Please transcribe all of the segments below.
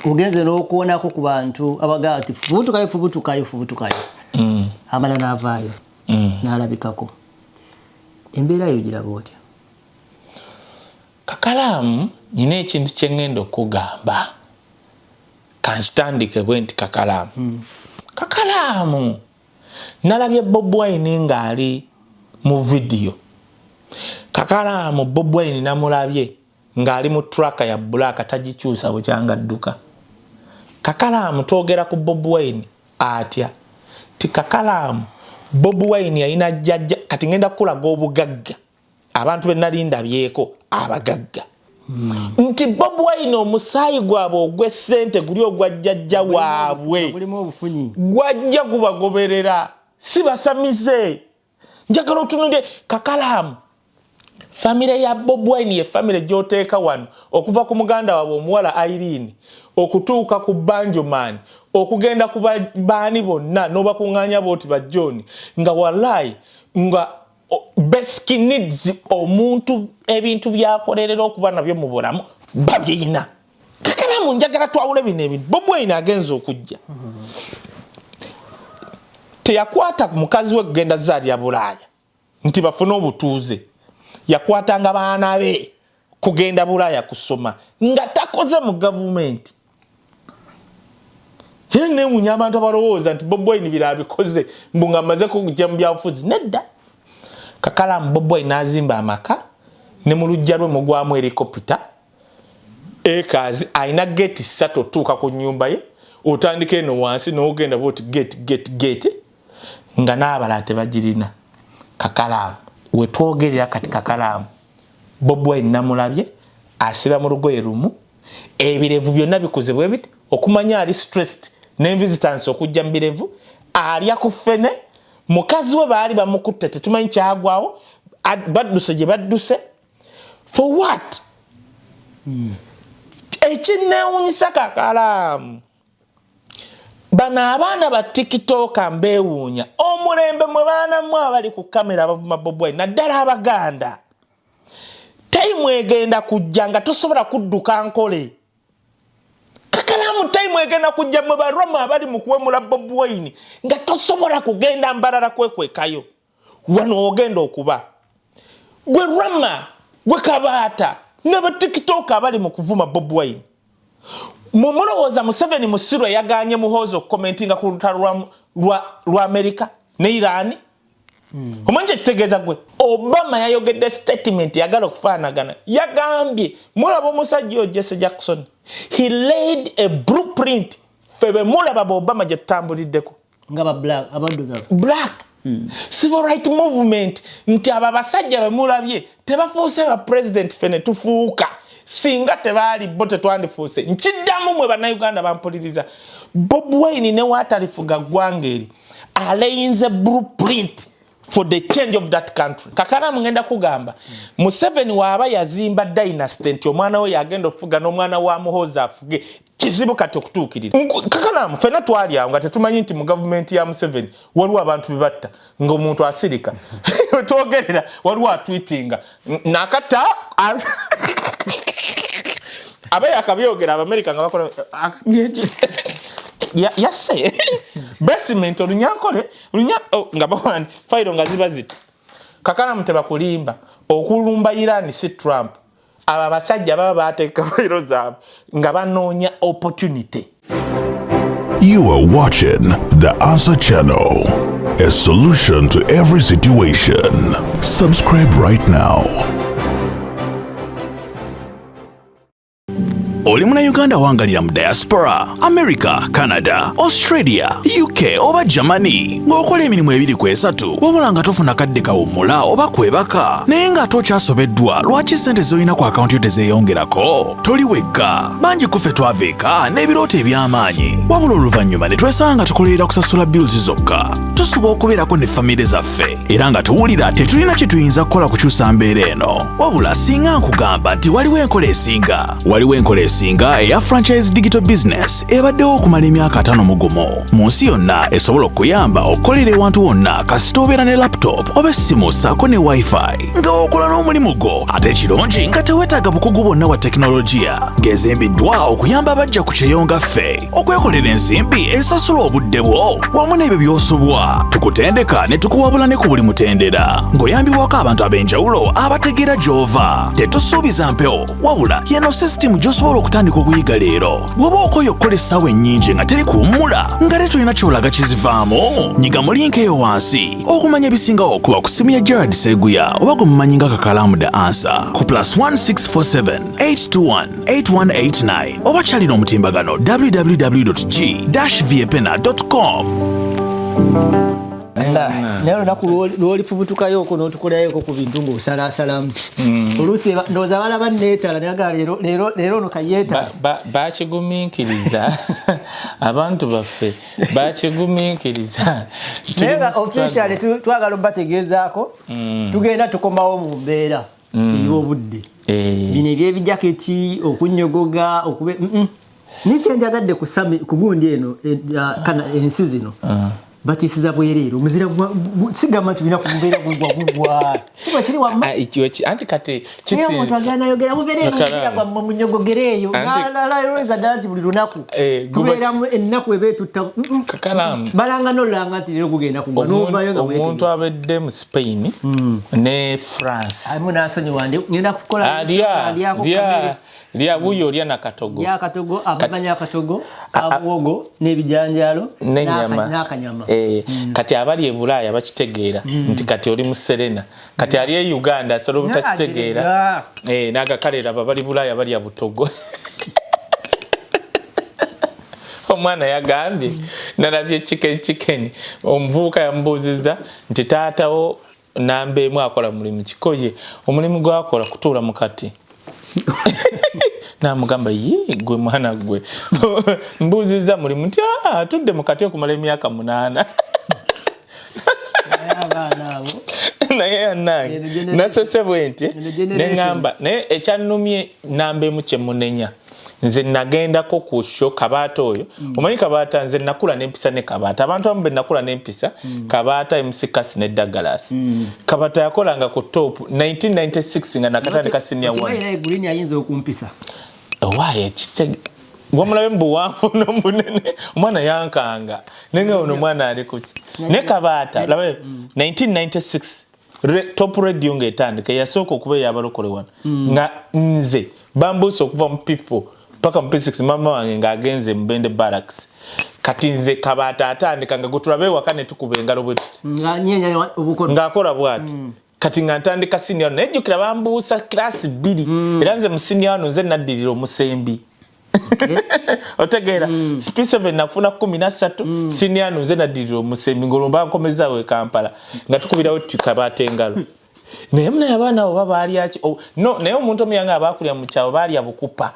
Ogenze n'okwonako ku bantu abagamba nti fubutukayo, fubutukayo, fubutukayo. Amala n'avaayo n'alabikako. Embeera yo giraba otya? Kakalaamu, nina ekintu kye ŋŋenda okugamba, kankitandike bwe nti. Kakalaamu, kakalaamu, nalabye Bobi Wine ng'ali mu vidiyo. Kakalaamu, Bobi Wine namulabye ng'ali mu truck ya black, tagikyusa bukyanga dduka. Kakalaamu, twogera ku Bobi Wine atya ti kakalaamu, Bobi Wine yalina jjajja. Kati ngenda kukulaga obugagga, abantu be nali ndabyeko abagagga, nti Bobi Wine omusaayi gwabwe ogw'essente guli ogwa jjajja waabwe. Mulimu obufunyi. Gwajja gubagoberera, si basamize. Njagala otunulire, kakalaamu, famire ya Bobi Wine ye famire gy'oteeka wano, okuva ku muganda waabwe omuwala Irene, okutuuka ku Banjoman, okugenda ku baani bonna n'obakuŋŋaanya booti ba John, nga wallayi nga basic needs, omuntu ebintu byakolerera okuba nabyo mu bulamu babirina. Kakalamu, njagala twawule bino ebintu. Bobi Wine agenza okujja, teyakwata mukazi we kugenda zaalya Bulaaya nti bafune obutuuze. Yakwatanga baana be kugenda Bulaaya kusoma nga takoze mu gavumenti. Era newunya abantu abalowooza nti Bobi Wine biro abikoze mbu nga amaze kujja mu byabufuzi. Nedda, kakalamu, Bobi Wine n'azimba amaka ne mu luggya lwe mugwamu helicopter ekazi. Alina gate 3 otuuka ku nyumba ye. Otandika eno wansi n'ogenda bwoti, gate, gate, gate, nga n'abalala tebagirina. Kakalaamu, wetwogerera kati, kakalaamu, Bobi Wine namulabye asiba mu lugoye lumu, ebirevu byonna bikuze bwe biti, okumanya ali stressed, n'envi zitandise okujja mu birevu, alya ku ffene. Mukazi we baali bamukutte, tetumanyi kyagwawo, badduse gye badduse. For what? Ekinneewunyisa, kakalaamu, bano abaana ba TikTok mbeewuunya omulembe mwe baanamu abali ku kamera abavuma Bobi Wine, naddala Abaganda. Time egenda kujja nga tosobola kudduka nkole. Kakalamu, time egenda kujja mwe Baroma abali mu kuwemula Bobi Wine nga tosobola kugenda Mbarara kwekwekayo. Wano ogenda okuba gwe Rama, gwe Kabaata ne ba TikTok abali mu kuvuma Bobi Wine. Mumulowooza Museveni musiru eyaganye Muhoozi okukomentinga ku lutalo lwa Amerika ne Iran? Omanyi kyekitegeeza gwe? Obama yayogedde statement yagala okufaanagana. Yagambye, mulaba omusajja oyo Jesse Jackson, he laid a blueprint. Ffe be mulaba ba Obama gye tutambuliddeko. Nga ba black, abaddugavu. Black civil right movement, nti abo abasajja bemulabye tebafuuse ba president, ffe ne tufuuka. Singa tebaali bo, tetwandifuuse. Nkiddamu, mwe Bannayuganda bampuliriza, Bobi Wine ne waatalifuga ggwanga eri, alayinze blueprint for the change of that country. Kakalamu, ngenda kugamba, Museveni waaba yazimba dynasty nti omwana we yagenda okufuga n'omwana wa Muhoozi afuge, kizibu kati okutuukirira. Kakalamu, ffenna twali awo nga tetumanyi nti mu gavumenti ya Museveni waliwo abantu bebatta ng'omuntu asirika. Twogerera waliwo atwitinga nakata aba yakabyogera, Abamerika nga bakola yasse basement olunyankole lunya, oh, nga bawandi fayiro nga ziba ziti. Kakalamu, tebakulimba, okulumba Iran si Trump. Abo abasajja baba bateeka fayiro zaabwe nga banoonya opportunity. You are watching the Answer Channel, a solution to every situation. Subscribe right now. Oli Munnayuganda awangalira mu diaspora, America, Canada, Australia, UK oba Germany, ng'okola emirimu ebiri ku esatu, wabula nga tofuna kadde kawummula oba kwebaka, naye ng'ate okyasobeddwa lwaki ssente z'olina ku akawunti yo tezeeyongerako? Toli wekka. Bangi ku ffe twava eka n'ebirooto eby'amaanyi, wabula oluvannyuma ne twesanga nga tukolerera kusasula bills zokka. Tusuba okubeerako ne famire zaffe era nga tuwulira tetulina kye tuyinza kukola kukyusa mbeera eno. Wabula singa nkugamba nti waliwo enkola esinga, waliwo enkola esinga. Esinga eya franchise digital business ebaddewo okumala emyaka 51 mu nsi yonna, esobola okuyamba okukolera ewantu wonna kasita obeera ne laptop oba essimu ssaako ne wifi nga okola n'omulimu gwo, ate ekirungi nga teweetaaga bukugu bwonna bwa tekinologiya, ng'ezimbiddwa okuyamba abajja ku kyeyo nga ffe okwekolera ensimbi esasula obudde bwo wamu n'ebyo by'osubwa. Tukutendeka ne tukuwabula ne ku buli mutendera ng'oyambibwako abantu ab'enjawulo abategeera gy'ova. Tetusuubiza mpewo, wabula yeno sisitimu gy'osobola okutandika okuyiga leero. Bw'oba okoye okukola essaawa ennyingi nga teri kuwummula nga te tolina ky'olaga kizivaamu, nyiga mu link eyo wansi okumanya ebisingawo. Kuba ku ssimu ya Gerard Seguya oba gwe mumanyi nga Kakalaamu The Answer ku +1647 821 8189 oba kyalina omutimbagano www.g-viepena.com. Naye olunaku lwolifubutukayo okwo n'otukolayoko ku bintu ng'osalaasalamu, oluusi ndowooza balaba neetala naye leero ono kayeetala. Bakigumiikiriza, abantu baffe bakigumiikiriza. Naye nga officially twagala obategeezaako, tugenda tukomawo mu mbeera ey'obudde. Bino ebyebijaketi okunyogoga okube nikyenjagadde ku gundi eno, ensi zino batiisiza bwereere omuzira. Sigamba nti bina kubeera gugwa gugwa, si bwe kiri wamma. Anti kati omuntu agenda nayogera mubeere muzira gwammwe munyogogereeyo, nalowooza ddala nti buli lunaku tubeeramu ennaku eba etutta balanga nolulanga nti leero gugenda kugwa, novayo nga omuntu abedde mu Spain ne France. Alimu nansonyiwa, ngenda kukola. Lya wuyo, olya nakatogo. Lya akatogo, abamanya akatogo kabuwogo n'ebijanjaalo n'enyama n'akanyama. Kati abali e Bulaaya bakitegeera nti kati oli mu Serena. Kati ali e Uganda asobola obutakitegeera, nagakalera aba bali Bulaaya balya butogo. Omwana yagambye nalabye chicken chicken. Omuvubuka yamubuuziza nti taatawo namba emu akola mulimu kikoye, omulimu gwakola kutuula mukati. Namugamba, ye gwe mwana gwe mbuuziza mulimu nti atudde mukati okumala emyaka 8. Naye anange nasese bwe nti neŋŋamba, naye ekyannumye namba emu kyemunenya, nze nagendako ku show Kabaata oyo. Omanyi Kabaata, nze nakula nempisa ne Kabaata, abantu abamu be nakula nempisa. Kabaata, MC Kasi ne Douglas. Kabaata yakolanga ku Top 1996 nga nakatandika senior one. Green ayinza okumpisa. Owaaye, wamulabe mubuwanvu nomunene, omwana yankanga nenga ono omwana ali kuki ne Kabaata. Labe 1996 Top Radio ng'etandika, eyasooka okuba eyabalokole wano, nga nze bambuusa okuva mu P4 paka mu P6, mama wange ng'agenze Mubende Barracks. Kati nze Kabaata atandika nga gwe ewaka ne tukuba engalo bwe tuti ng'akola bw'ati. Kati nga ntandika senior, naye jjukira bambuusa class 2. Era nze mu senior wano nze naddirira omusembi, otegeera? P7 nakufuna 13. Senior wano nze naddirira omusembi, ng'olwo bankomezaawo e Kampala nga tukubirawo Kabaata engalo. Naye munaye abaana abo babalyaki? No, naye omuntu omu yange abakulya mu kyalo baalya bukupa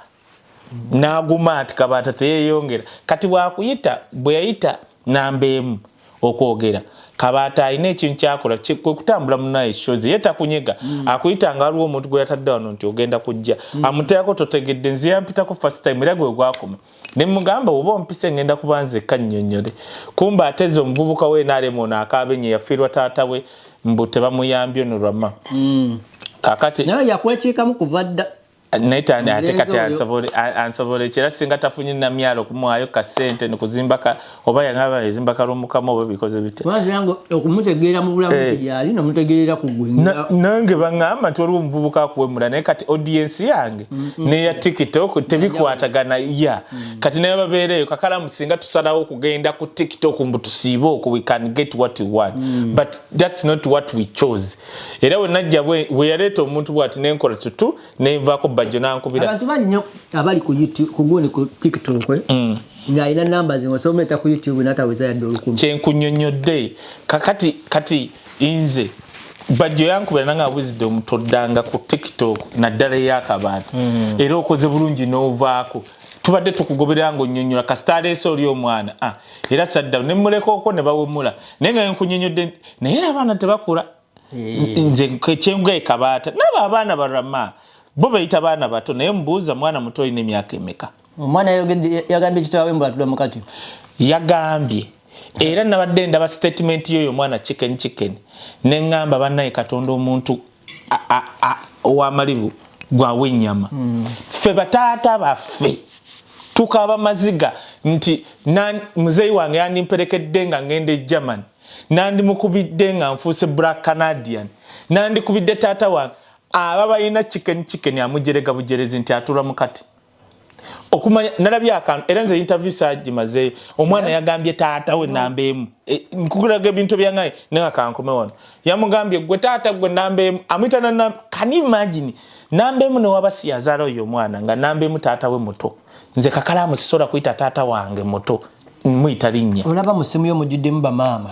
n'aguma ati Kabaata teyeyongera. Kati bwakuyita, bwe yayita namba emu okwogera, Kabaata alina ekintu kyakola kwe kutambula munaye shows ye takunyega. Akuyita nga waliwo omuntu gwe yatadde wano nti ogenda kujja amuteekako, totegedde. Nze yampitako first time era gwe gwakoma ne mugamba, oba ompise ngenda kuba nzekka nnyonnyole. Kumba ateze omuvubuka we NRM ono akaaba ennyo, yafiirwa taata we, mbu tebamuyambye ono lwama. Kakati naye yakwekiikamu kuva dda. Naye tani ate kati ansobole kyera singa tafunye namyalo okumuwaayo kasente nikuzimba oba yangaba ezimba kalumukamu oba bikoze bitya. Lwazira okumutegeera mu bulamu nti gyali nomutegeerera ku gwe. Nange baŋŋamba nti waliwo omuvubuka akuwemula, naye kati audience yange neya TikTok tebikwatagana ya kati naye babeereeyo. Kakalamu singa tusalawo okugenda ku TikTok mbu tusiibe okwo, we can get what we want, but that's not what we chose. Era we najja bwe yaleeta omuntu bwati nenkola tutu nenvaako, Bajjo nankubira. Abantu bangi nnyo abali ku YouTube, ku gundi, ku TikTok, ng'alina numbers ng'osobola omuleeta ku YouTube n'ataweza yadde 1000. Kyenkunyonyodde kakati, kati nze Bajjo yankubira nange, Wisdom, toddanga ku TikTok naddala eyakabaata, era okoze bulungi n'ovaako, tubadde tukugoberera ng'onnyonnyola kasita aleese oli omwana. Era saddawo ne muleka okwo ne bawemula, naye nga nkunyonyodde. Naye era abaana tebakula. Nze kyengugaye Kabaata nabo abaana barama. Bo beyita baana bato, naye mubuuza, mwana muto olina emyaka emeka? Omwana yagambye kitaawe mbu atula mukati. Yagambye, era nabadde ndaba statement yoyo omwana Chicken Chicken, neŋŋamba, bannaye, Katonda omuntu ow'amalibu gwawa ennyama. Ffe bataata baffe tukaba maziga nti muzeeyi wange yandimperekedde nga ngenda e Germany, nandimukubidde nga nfuuse black Canadian, nandikubidde taata wange. Aba balina Chicken Chicken amujerega bujerezi nti atula mukati. Okumanya nalabye akantu, era nze interview sagimazeeyo. Omwana yagambye taata we namba emu. Nkukulaga ebintu byangaye, naye nga kankome wano. Yamugambye, "Gwe taata, gwe namba emu." Amuyita na, can you imagine, namba emu? Newaba si yazaala oyo omwana, nga namba emu taata we muto. Nze Kakalaamu sisobola kuyita taata wange muto, muyita linnya. Olaba mu ssimu yo mujjuddemu bamaama.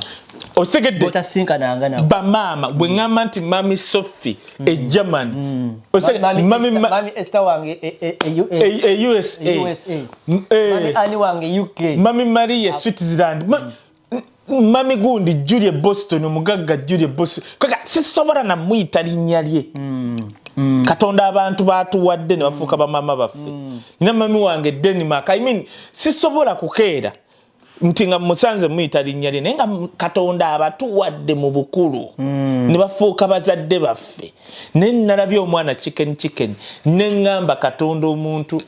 Osegedde? Botasinkananga nabo. Bamaama bwe ŋŋamba nti Mami Sophie e Germany. Mami Esther wange e USA. USA. Mami Ani wange UK. Mami Maria Switzerland. Mami gundi Julie Boston, omugagga Julie Boston, kaka sisobola namuyita linnya lye. Katonda abantu batuwadde ne bafuuka bamaama baffe. Nina mami wange Denmark. I mean, sisobola kukeera nti nga musanze muyita linnya lye, naye nga Katonda abatuwadde mu bukulu ne bafuuka bazadde baffe. Naye nalabye omwana Chicken Chicken, neŋŋamba, Katonda omuntu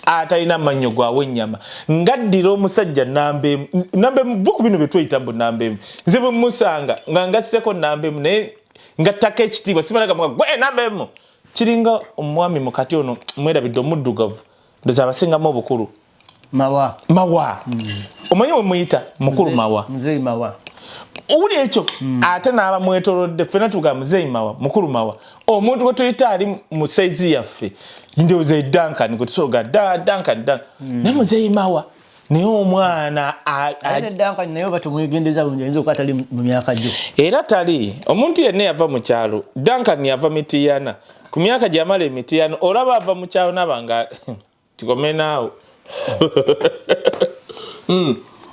atalina mannyo gwawe ennyama, ngaddira omusajja namba emu, namba emu bo ku bino bye tweyita mbu namba emu. Nze bwe musanga nga ngasseko namba emu, naye ngattako ekitiibwa, simalaga muga gwe namba emu. Kiringa omwami mukati ono, mwerabidde, omuddugavu, ndoza abasingamu obukulu. Mawa. Mawa. Omanyi we muyita mukulu Mawa? Muzeeyi Mawa. Owuli ekyo, ate n'aba mwetolodde ffena tuga muzeeyi Mawa, mukulu Mawa. Omuntu gwe tuyita ali mu saizi yaffe, ndowooza e Duncan gwe tusobola da Duncan da, naye muzeeyi Mawa. Naye omwana Ate ne Duncan naye oba tumwegendeza bulungi, ayinza okuba tali mu myaka gyo. Era tali omuntu yenna yava mu kyalo. Duncan yava Mitiyana, ku myaka gyamala emitiyana, olaba ava mu kyalo naba nga tikomenaawo.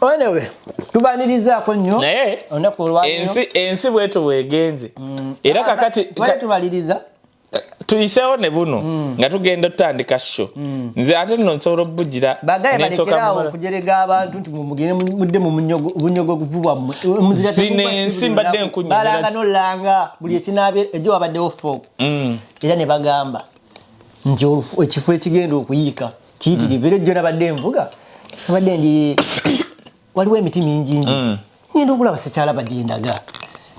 Anyway, tubanirizaako nnyo naye olunaku olwaleero. Ensi bwetyo bwegenze era kakati Twali tumaliriza. Tuyiseewo ne buno nga tugenda otutandika show. Nze ate nno nsobola obugira. Bagaye nensooka balekerawo okujerega abantu nti mugende mudde mu bunyogovu bwammwe. Omuzira Zino tegugwa si ensi buli mbadde lunaku. nkunnyonnyola. Balanga nolanga buli ekinabe ejo wabaddewo fog, era ne bagamba nti ekifo ekigenda okuyiika kiyitirivu. Era ejjo nabadde nvuga, nabadde ndi waliwo emiti mingi ngi, ngenda okulaba sikyalaba gyendaga,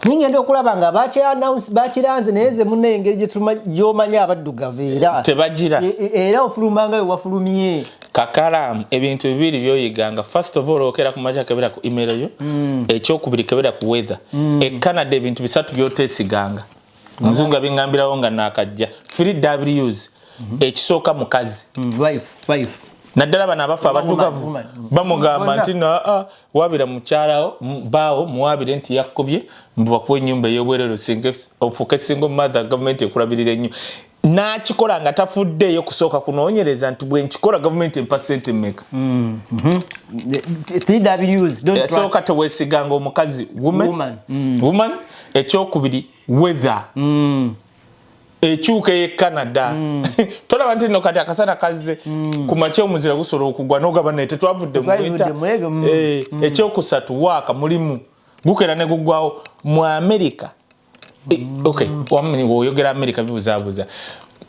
naye ngenda okulaba nga bakiranze. Naye ze munna engeri gy'omanyi abaddugavu era Tebagira. Era ofulumanga we wafulumye. Kakalaamu, ebintu bibiri byoyiganga. First of all, okera ku makya, kebera ku email yo. Ekyokubiri, kebera ku weather. E Canada ebintu bisatu byoteesiganga, omuzungu abiŋŋambirawo nga nakajja: three Ws. Ekisooka, mukazi. Wife, wife. Naddala bano abafa abaddugavu, woman. bamugamba Bonna. nti naa wabira mukyalawo baawo, muwabire nti yakkubye, mbu bakuwa ennyumba ey'obwerere, osinge ofuuke single mother, gavumenti ekulabirira ennyo. N'akikola nga tafuddeeyo kusooka kunoonyereza nti bwe nkikola gavumenti empa sente mmeka. Three Ws, don't trust. Esooka, teweesiganga omukazi, woman. Woman. Woman. Ekyokubiri, weather. Ekyuka ey'e Canada, tolaba nti nno kati akasana kazze ku makya, omuzira gusobola okugwa nogaba, naye tetwavudde mu Tetwavudde winter. mu ebyo. Ekyokusatu, waaka mulimu gukera ne guggwawo mu America. Okay, woyogera America bibuzaabuza.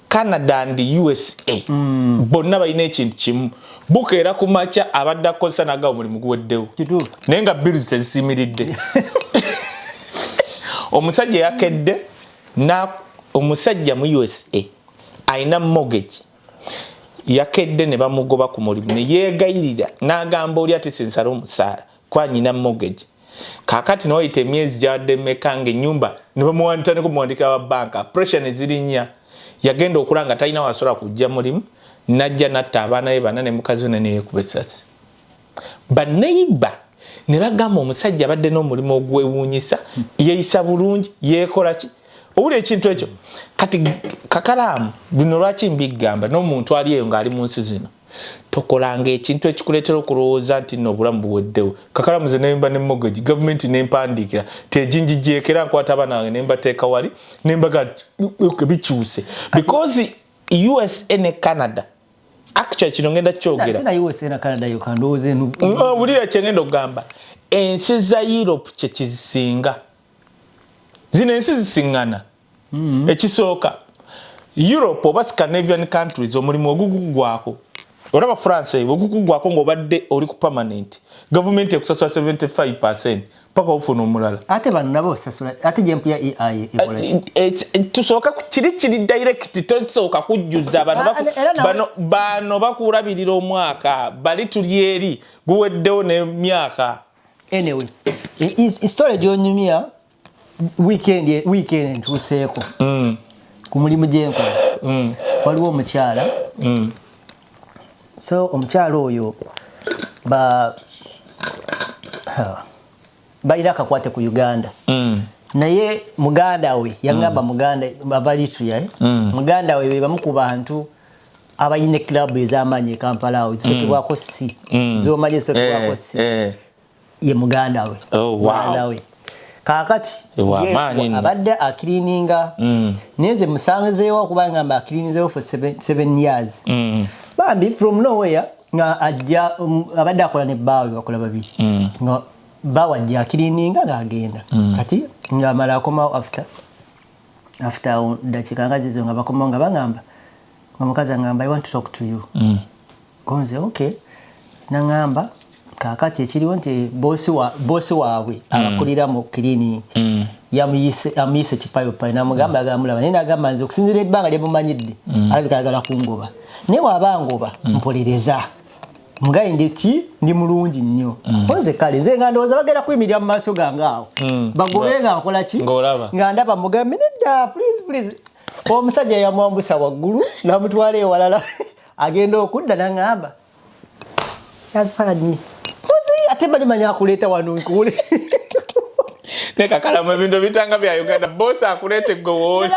Canada and USA bonna balina ekintu kimu: bukeera ku makya, abadde akozesa nagawo omulimu guweddewo. Kituufu. Naye nga bills tezisimiridde. Omusajja yakedde na omusajja mu USA alina mortgage, yakedde ne bamugoba ku mulimu, ne yeegayirira n'agamba oli ati sinsala omusaala kwanyina mortgage. Kaakati newayita emyezi gyabadde meka nga ennyumba ne bamuwandika kumuwandikira wa banka, pressure ne zirinnya. Yagenda okula nga talina wasobola kujja mulimu, najja natta abaana be bana ne mukazi we, neyeekuba essasi. Baneiba ne bagamba omusajja abadde n'omulimu ogwewuunyisa, yeeyisa bulungi, yeekola ki, owuli ekintu ekyo. Kati Kakalaamu, bino lwaki mbigamba? N'omuntu ali eyo ng'ali mu nsi zino, tokolanga ekintu ekikuleetera okulowooza nti nno obulamu buweddewo. Kakalaamu, ze nemba ne mortgage, gavumenti nempandiikira teginjigyeko, era nkwata abaana bange nembateeka wali nembaga bikyuse because USA ne Canada. Actually, kino ngenda kyogera. Sina USA na Canada yokka, ndowooza eno. Wulira kyengenda okugamba. Ensi za Europe kye kizisinga. Zino ensi zisiŋŋana. Ekisooka, Europe oba Scandinavian countries, omulimu ogugugwako, olaba France ogugugwako ng'obadde oli ku permanent, gavumenti ekusasula 75 paka ofuna omulala. Ate bano nabo sasula, ate gyempuya EI ekola ki? Tusooka kiri direct, tosooka kujjuza bano. Ah, era Bano bakulabirira omwaka, bali tuli eri guweddewo n'emyaka. Anyway, story gyonyumya, weekend ntuuseeko ku mulimu gyenkola, waliwo omukyala. So omukyala oyo balina akakwate ku Uganda, naye muganda we yaŋŋamba, muganda ava Eritrea, eh? Muganda we be bamu ku bantu abalina eclub ez'amaanyi e Kampala awo zisokebwako C, zomanyi ezisokebwako C. Ye muganda we. Oh, wow. Muganda we kaakati Wa ye maanyi nno. Abadde acleaninga, naye nze musanzeewo okuba ngamba acleaninzeewo for 7 years. Bambi, from nowhere nga ajja, abadde akola ne bbaawe, bakola babiri, nga bbaawe ajja acleaninga ng'agenda. Kati ng'amala akomawo after awo dakiika nga zizo nga bakomawo, nga bagamba nga mukazi aŋŋamba, "I want to talk to you." Gonze, "Okay." Naŋŋamba kaakati ekiriwo nti bosi waabwe abakulira mu cleaning yamuyise kipayopayo, namugamba agamulaba, naye nagamba, "Nze okusinziira ebbanga lyemumanyidde, alabika ayagala kungoba, naye waaba ngoba mpolereza, mugaye ndi ki, ndi mulungi nnyo." Nze kale nze nga ndowooza bagenda kuyimirira mu maaso gange awo bagobe nga nkola ki. Ng'olaba. Nga ndaba, mugambe, "Nedda, please, please." Omusajja yamwambusa waggulu namutwala ewalala. Agenda okudda naŋŋamba, "He has fired me." Ozi ate balimanya akuleeta wano nkuwule. Nekakalamu, ebintu bitanga bya Uganda, bosi akuleeta eggowooli.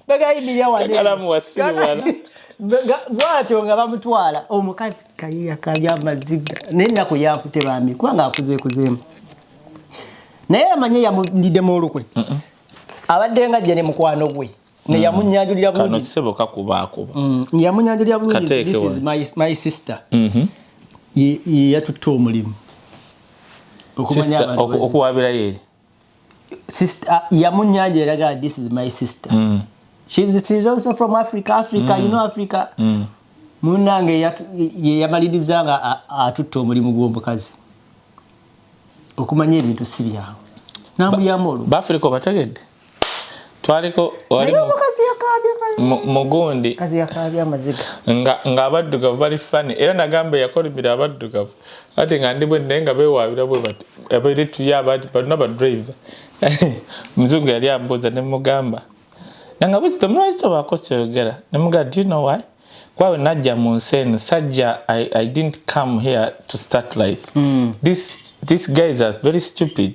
Bagayimirira wano. Kakalamu wasiriwala. Bwatyo nga bamutwala, omukazi kayiya kabya amaziga naye ennaku yankute bambi, kubanga akuzeekuzeemu, naye amanye yamuliddemu olukwe. Abadde nga ajja ne mukwano gwe neyamunyanjulira Kano bulungi. Kisebo kakubaakuba. Yamunyanjulira bulungi nti, Kateeke "This is wano. my sister." Ye yatutte omulimu okumanya Sister, abantu okuwabira yeeri. Sister, ah, yamunyanjulira eraga, "This is my sister. She's also from Africa." Africa, you know Africa. Munange ye yamaliriza nga atutte omulimu gw'omukazi. Okumanya ebintu si byawe, namulyamu olwo. Bafirika obategedde, twaliko wali Naye omukazi yakaabye mugundi. Mukazi yakaabye amaziga. Nga ng'abaddugavu bali funny, era nagamba yakolimira abaddugavu ati nga ndi bwe naye nga beewaabira bwe bati abeeretuyo abati balina badriver. Muzungu yali ambuuza, nemugamba nanga Wisdom, lwaki tobaako kyoyogera? Nemugamba, "Do you know why? Kwawe najja mu nsi eno sajja, I didn't come here to start life. These guys are very stupid.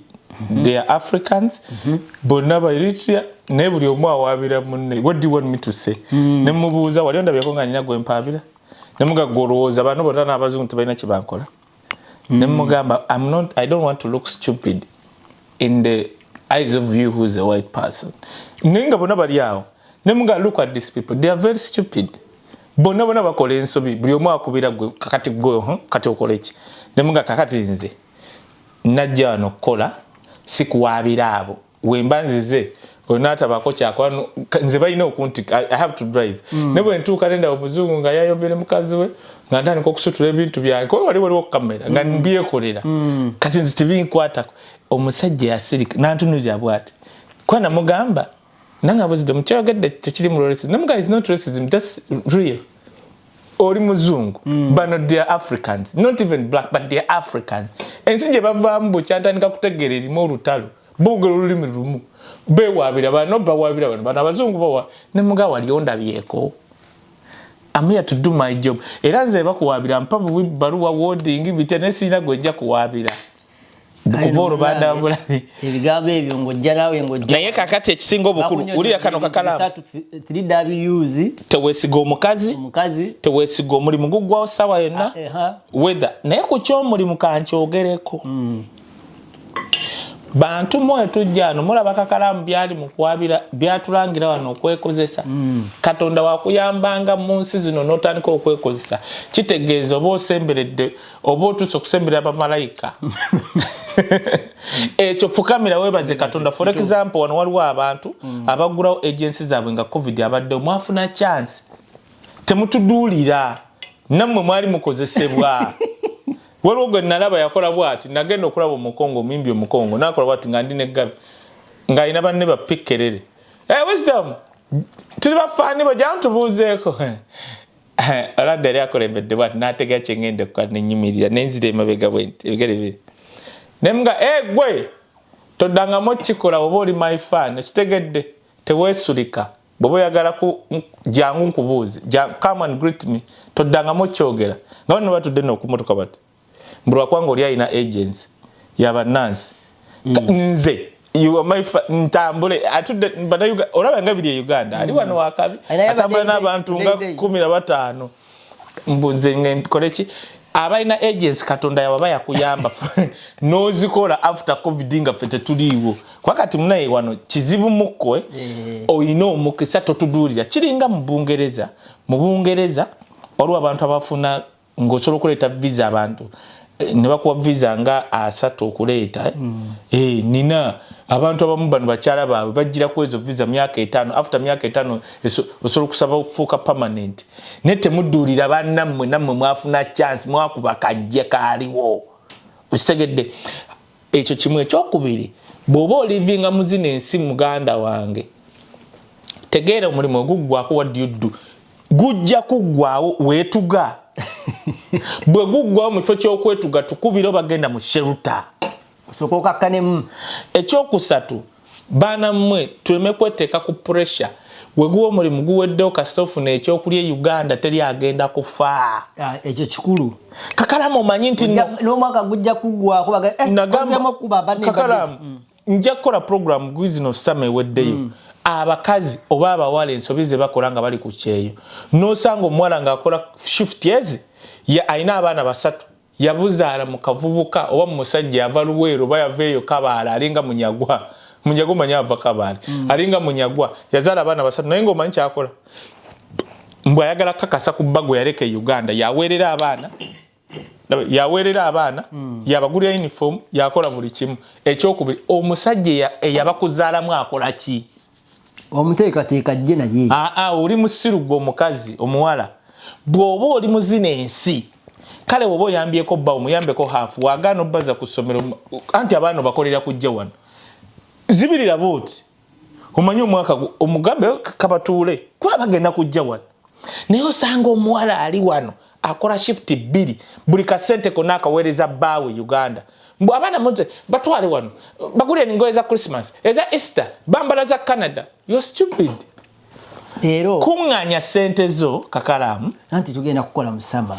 They are Africans, bonna ba Eritrea, naye buli omu awaabira munne. What do you want me to say?" Nemubuuza, "Wali ondabyeko nga nyina gwe mpaabira?" Nemuga, "Gwe olowooza bano bonna n'abazungu tebalina kye bankola?" Nemugamba, I don't want to look stupid in the eyes of you who's a white person." Naye nga bonna bali awo, nemuga, "Look at these people, they are very stupid. Bonna bonna bakola ensobi, buli omu akubira gwe. Kakati gwe, kati okola ki?" Nemuga, "Kakati nze najja wano kukola, si kuwaabira abo. Wemba nzize onaatabako kyakola, nze balina okunti I have to drive. Ne bwe ntuuka nendaba omuzungu nga yayombere mukazi we, nga ntandika okusutula ebintu byange, kuba wali waliwo kamera nga mbyekolera. Kati nze tebinkwatako." Omusajja yasirika nantunulira bwati, kuba namugamba nange abuzidde mukyayogedde tekiri mu racism. Namugamba, "Is not racism, that's real. Oli muzungu, bano they are Africans, not even black, but they are Africans. Ensi gye bavaamu bwekyantandika kutegeera erimu olutalo, boogera olulimi lumu, bewaabira bano, bawaabira bano, bano abazungu bawa." Nemuga, "Wali ondabyeko? I'm here to do my job. Era nze bakuwaabira mpa buwi baluwa, wording bitya, naye sirina gwe nja kuwaabira kuva olwo bandabulabi." Ebigambo ebyo ng'ojja naawe ng'ojja. Naye kakati ekisinga obukulu, wulira kano kakalaamu. 3 Ws. Teweesiga omukazi. Omukazi. Teweesiga omulimu, guggwawo ssaawa yonna. Eha. Whether naye ku kyomulimu kankyogereko. Bantu mwe tujja wano mulaba Kakalamu byali mu kwabira byatulangira wano okwekozesa. Katonda wakuyambanga mu nsi zino n'otandika okwekozesa, kitegeeza oba osemberedde oba otuuse okusemberera bamalayika. Ekyo fukamira weebaze Katonda. For example, wano waliwo abantu abaggulawo agency zaabwe nga COVID abaddewo, mwafuna chance, temutuduulira, nammwe mwali mukozesebwa. Waliwo gwe nalaba yakola bwati, nagenda okulaba omukongo, omuyimbi omukongo, nakola bwati nga ndi neggabi ng'alina banne bapikerere. Hey, Wisdom, tuli bafaani bo, jangu tubuuzeeko. Olwadde yali akulembedde bwati, n'ategera kyengenda okukola, nenyimirira nenzira emabega bwe nti ebigere biri nemuga, e gwe toddangamu okikola, oba oli my fan, ekitegedde teweesulika, bw'oba oyagala ku jangu nkubuuze, come and greet me, toddangamu okyogera nga bano batudde nokumotoka bati mbulwakubanga oli alina agency yabannansi. Nze you are my ntambule atudde bannayuganda, olaba nga biri e Uganda, ali wano wakabi atambula n'abantu nga 15, mbu nze nkole ki? Abalina agency, Katonda yawaba yakuyamba n'ozikola after COVID nga ffe tetuliiwo, kuba kati munaye wano kizibu mukko. Oyina omukisa, totuduulira. Kiringa mu Bungereza. Mu Bungereza waliwo abantu abafuna ng'osobola okuleeta visa, abantu ne bakuwa visa nga 30 okuleeta. Nina abantu abamu bano bakyala baabwe bagira ku ezo visa myaka 5, after myaka 5 osobola okusaba okufuuka permanent. Naye temudduulira bannammwe, nammwe mwafuna chance, mwakuba kajje kaaliwo, okitegedde? Ekyo kimu. Ekyokubiri, bw'oba olivinga mu zino ensi, muganda wange, tegeera omulimu oguggwako, what do you do? Gujja kuggwawo, weetuga. Bwe guggwawo, mu kifo ky'okwetuga, tukubira bagenda mu shelter. Osooka okakkanemu. Ekyokusatu, baana mmwe, tuleme kweteeka ku pressure. Weguwa omulimu guweddewo, kasita ofuna ekyokulya e Uganda, teri agenda kufa. Ah, ekyo kikulu. Kakalamu, omanyi nti n'omwaka gujja kuggwako. Kakalamu, nja kukola program gwizino sama eweddeyo. Abakazi oba abawala ensobi ze bakola nga bali ku kyeyo, n'osanga omuwala ng'akola shift ezi, alina abaana basatu, yabuzaala mu kavubuka oba mu musajja yava Luweero oba yava eyo Kabaala, alinga Munyagwa. Munyagwa omanyi ava Kabaale. Alinga Munyagwa, yazaala abaana basatu, naye ngaomanyi kyakola, mbw ayagala kakasa ku bba gwe yaleka e Uganda, yaweerera abaana, yaweerera abaana, yabagulira uniform, yakola buli kimu. Ekyokubiri, omusajja eyabakuzaalamu akola ki? Omuteekateeka jje naye. Aa, oli musiru gwe omukazi omuwala. Bw'oba oli muzina ensi, kale oba oyambyeko bba, omuyambeko half, wagaana obbaza ku ssomero, anti abaana obakolera kujja wano, zibirira booti, omanyi omwaka omugambe kabatuule kuba bagenda kujja wano. Naye osanga omuwala ali wano akola shift 2, buli kasente konna akaweereza bbaawe Uganda, mbu abaana batwale wano bagulire engoye za Christmas, eza Easter, bambala za Canada. You're stupid. Leero kuŋŋaanya sente zo, Kakalaamu. Anti tugenda kukola mu summer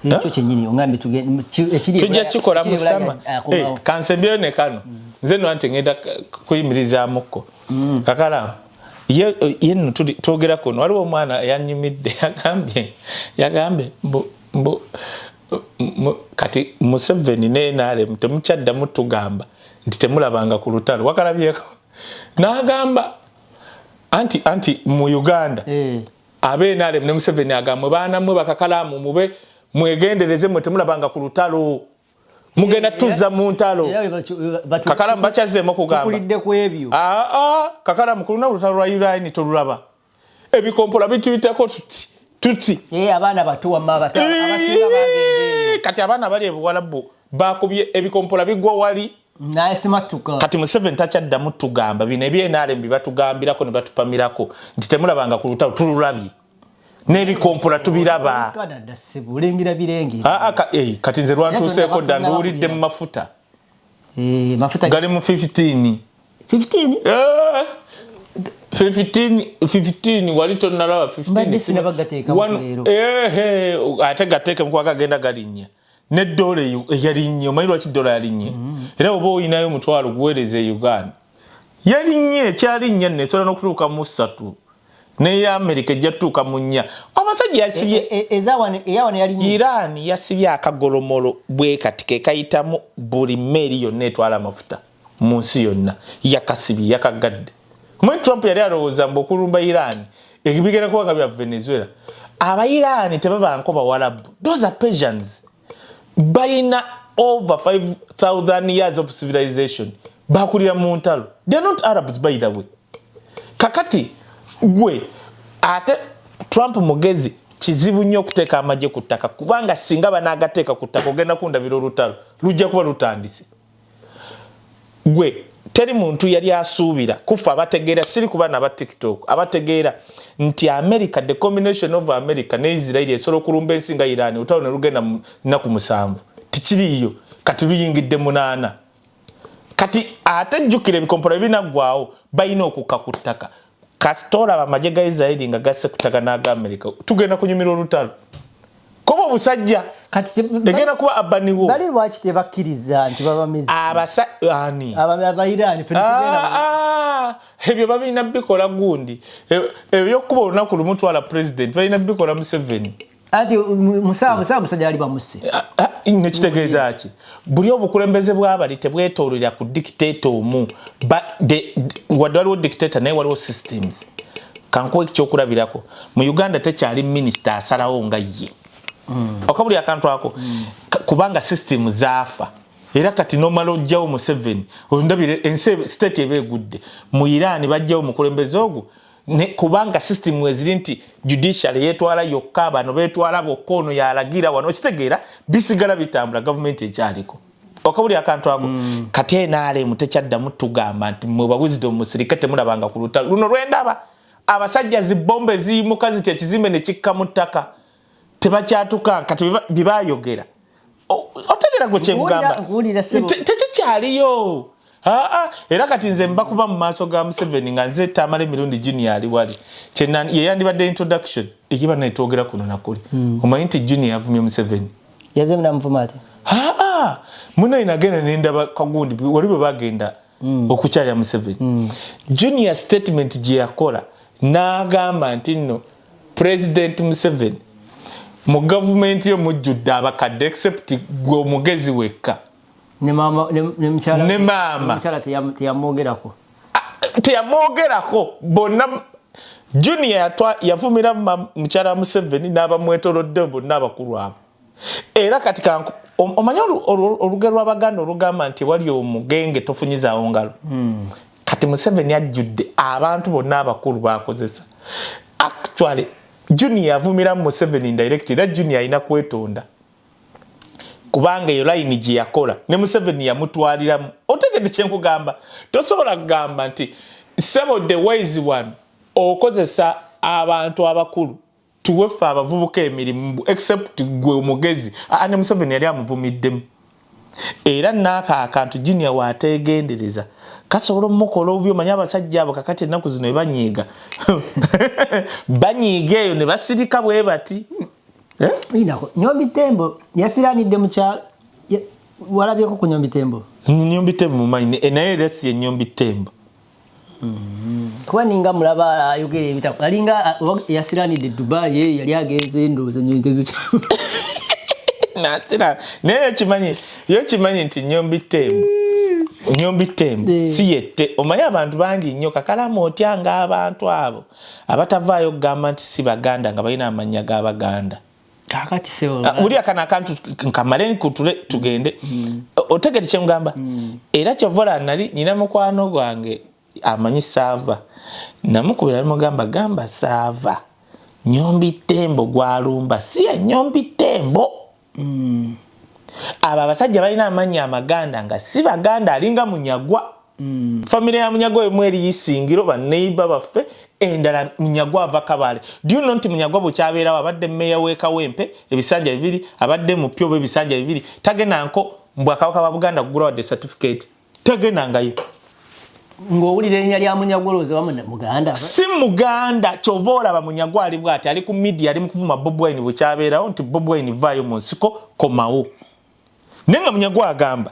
ekyo kyennyini oŋambye tujja kikola mu summer. Kansembyeyo ne kano. Nze no anti ŋŋenda kuyimirizaamuko. Kakalaamu, ye nno twogera kuno, waliwo omwana yanyumidde, yagambye mbu kati Museveni ne NRM temukyaddamu tugamba nti temulabanga ku lutalo, wakalabyeko? N'agamba anti mu Uganda abe NRM ne Museveni agamba, baana mmwe bakakalaamu, mube mwegendereze, mwe temulabanga ku lutalo, mugenda tuzza mu ntalo. Kakalamu, bakyazzeemu okugamba. Tukulidde ku ebyo. Aa, Kakalamu, ku lunaku lutalo lwa Ukraine tolulaba, ebikompola bituyitako tuti tuti. Abaana bato wamma abasinga bagenda eyo. Kati abaana bali ebuwalabu bakubye ebikompola bigwa wali. Naye simatuka. Kati Museveni takyaddamu tugamba bino ebye NRM bibatugambirako ne batupamirako nti temulabanga ku lutalo, tululabye n'ebikompola tubiraba. Canada ssebo, olengera birengera. Aa, kati nze lwantuuseeko dda, nduwulidde mu mafuta. Mafuta gali mu 15. 15. 15, 15 wali tonalaba 15. Mbadde sinaba gateekamu leero. Ehe, ate gateekemu kuba gagenda galinnya ne dola eyo eyalinnye. Omanyi lwaki dola yalinnye? Era oba oyinayo omutwalo guweereza e Uganda, yalinnye, ekyalinnya nno esobola n'okutuuka mu 3, neya Amerika ejja tutuuka mu 4. Abasajja yasibye Ezawano, eyawano yalinye. Iran yasibye akagolomolo bwe kati ke kayitamu buli mmeeri yonna etwala amafuta. Mu nsi yonna yakasibye, yakagadde. Omanyi Trump yali alowooza mbu okulumba Iran ebigenda kuba nga bya Venezuela. Aba Iran tebabanko Bawarabu, those are Persians. Balina over 5000 years of civilization, bakulira mu ntalo. They are not Arabs, by the way. Kakati gwe ate Trump mugezi, kizibu nnyo okuteeka amagye ku ttaka, kubanga singa banaagateeka ku ttaka, ogenda kundabira olutalo lujja kuba lutandise. Gwe teri muntu yali asuubira kufa. Abategeera, siri kuba naba TikTok, abategeera nti America, the combination of America ne Israel esobola okulumba ensi nga Iran, olutalo ne lugenda mu nnaku 7. Tikiriiyo, kati luyingidde 8. Kati ate jjukira, ebikompola ebinaggwawo balina okukka ku ttaka. Kasita olaba amagye ga Israeli nga gasse ku ttaka n'aga America, tugenda kunyumira olutalo, kuba obusajja Kati egenda kuba abaniwo. Bali lwaki tebakkiriza nti babamizi? Abasa ani? Abairani, ffe netugenda. Ah, ah, ebyo balina bikola gundi. Ebyokuba olunaku lumu twala president, balina bikola Museveni. Anti musaa musajja ali bamusse. Ah, ah, nekitegeeza ki? Buli obukulembeze bwabali tebwetoolera ku dictator omu. Wadde waliwo dictator, naye waliwo systems. Kankuwa ekyokulabirako, mu Uganda tekyali minisita asalawo nga ye oka buli akantu ako. Kubanga system zaafa. Era kati nomala ojjawo Museveni, ondabire ensi state eba egudde. Mu Iran bajjawo omukulembeze ogwo kubanga system eziri nti judiciary yetwala yokka, bano betwala bokka, ono yalagira wano, okitegeera? Bisigala bitambula, gavumenti ekyaliko okabuli akantu ako. Kati NRM tekyaddamu tugamba nti mwe ba Wisdom musirike, temulabanga ku lutalo luno lwendaba. Abasajja zibombe ziyimuka ziti, ekizimbe ne kikka mu ttaka, tebakyatuka. Kati byebayogera, otegeera gwe kyengamba? Nkuwulira, ssebo. Tekikyaliyo. Aa, era kati nze mbakuba mu maaso ga Museveni nga nze Tamala Emirundi Junior ali wali. Ye yandibadde introduction eye bana twogera kuno nakuli. Omanyi nti Junior yavumye Museveni? Yazemu namuvuma ate? Aa, munaye nagenda nendaba kagundi wali bwe bagenda okukyalira Museveni. Junior statement gye yakola n'agamba nti nno President Museveni, mu gavumenti yo mujjudde abakadde except gwe omugezi wekka. Ne maama ne mukyala. Ne maama. Mukyala teyamwogerako. Teyamwogerako bonna. Junior yavumira mukyala Museveni n'abamwetolodde bonna abakulu abo. Era kati omanyi olugero lw'Abaganda olugamba nti wali omugenge tofunyizaawo ngalo. Kati Museveni ajjudde abantu bonna abakulu bakozesa. Actually Junior yavumira Museveni indirect, era Junior alina kwetonda, kubanga eyo layini gye yakola ne Museveni yamutwaliramu. Otegedde kyenkugamba? Tosobola kugamba nti sebo the wise one okozesa abantu abakulu, tuwefe abavubuka emirimu except gwe omugezi. Aa, ne Museveni yali amuvumiddemu. Era naaka akantu Junior waategendereza kasobola omukola obubi. Omanyi abasajja abo kakati ennaku zino ebanyiiga, banyiiga eyo ne basirika bwe bati. Eh? Inako Nyombi Tembo yasiranidde mukya walabyeko ku Nyombi Tembo? Nyombi Tembo mumanyi, naye era si ye Nyombi Tembo. Kuba ninga mulaba ayogera ebitabo, alinga yasiranidde Dubai, ye yali agenze, ndowooza nyonyi tezikya. Nasira naye yokimanyi nti Nyombi Tembo, Nyombi Tembo si yette. Omanyi abantu bangi nnyo kakalamu otya nga abantu abo abatavaayo okugamba nti si Baganda nga balina amannya g'Abaganda. Kakati sebo. Ah, buli akano akantu nkamale nkutule tugende. Otegere kyengamba? Era kyovola nali nina mukwano gwange amanyi Saava, namukubira namugamba, gamba Saava Nyombi Tembo gwalumba si ya Nyombi Tembo. Abo abasajja balina amannya amaganda nga si Baganda, alinga Munyagwa. Famire ya Munyagwa emu eri Isingiro, baneiba baffe. Endala Munyagwa ava Kabale. Do you know nti Munyagwa bwekyabeerawo abadde meya w'e Kawempe ebisanja 2, abadde mupya oba ebisanja 2, tagenda nko mbwakabaka bwa Buganda kugula wadde certificate, tagendangayo. Ng'owulira erinnya lya Munyagwa olowooza wamu Muganda. Si Muganda. Kyova olaba Munyagwa ali bwati, ali ku media, ali mu kuvuma Bobi Wine bwekyabeerawo nti Bobi Wine vaayo mu nsiko, komawo. Naye nga Munyagwa agamba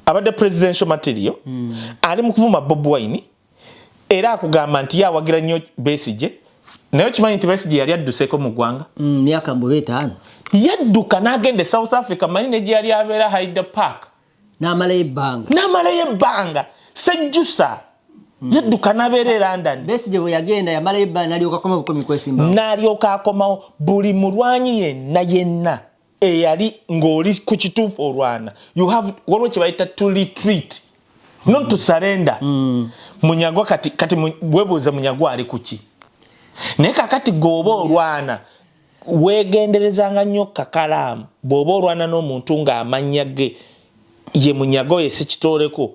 abadde presidential material, ali mu kuvuma Bobi Wine, era akugamba nti ye awagira nnyo Besigye. Naye okimanyi nti Besigye yali adduseeko mu ggwanga? Myaka mbube 5. Yadduka n'agenda e South Africa. Manyi ne gye yali abeera, Hyde Park. N'amalayo ebbanga. N'amalayo ebbanga. Sejjusa yadduka n'abeera e London. Besigye bwe yagenda yamalayo ebbanga, n'alyoka akoma bukomi kwesimbawo. N'alyoka akomawo. Buli mulwanyi yenna yenna eyali ng'oli ku kituufu olwana, you have, waliwo kye bayita to retreat, not to surrender. Munyagwa kati webuuze Munyagwa ali kuki? Naye kakati gweoba olwana, weegenderezanga nnyo kakalaamu. Bw'oba olwana n'omuntu ng'amannya ge ye Munyaga, oyo sekitooleko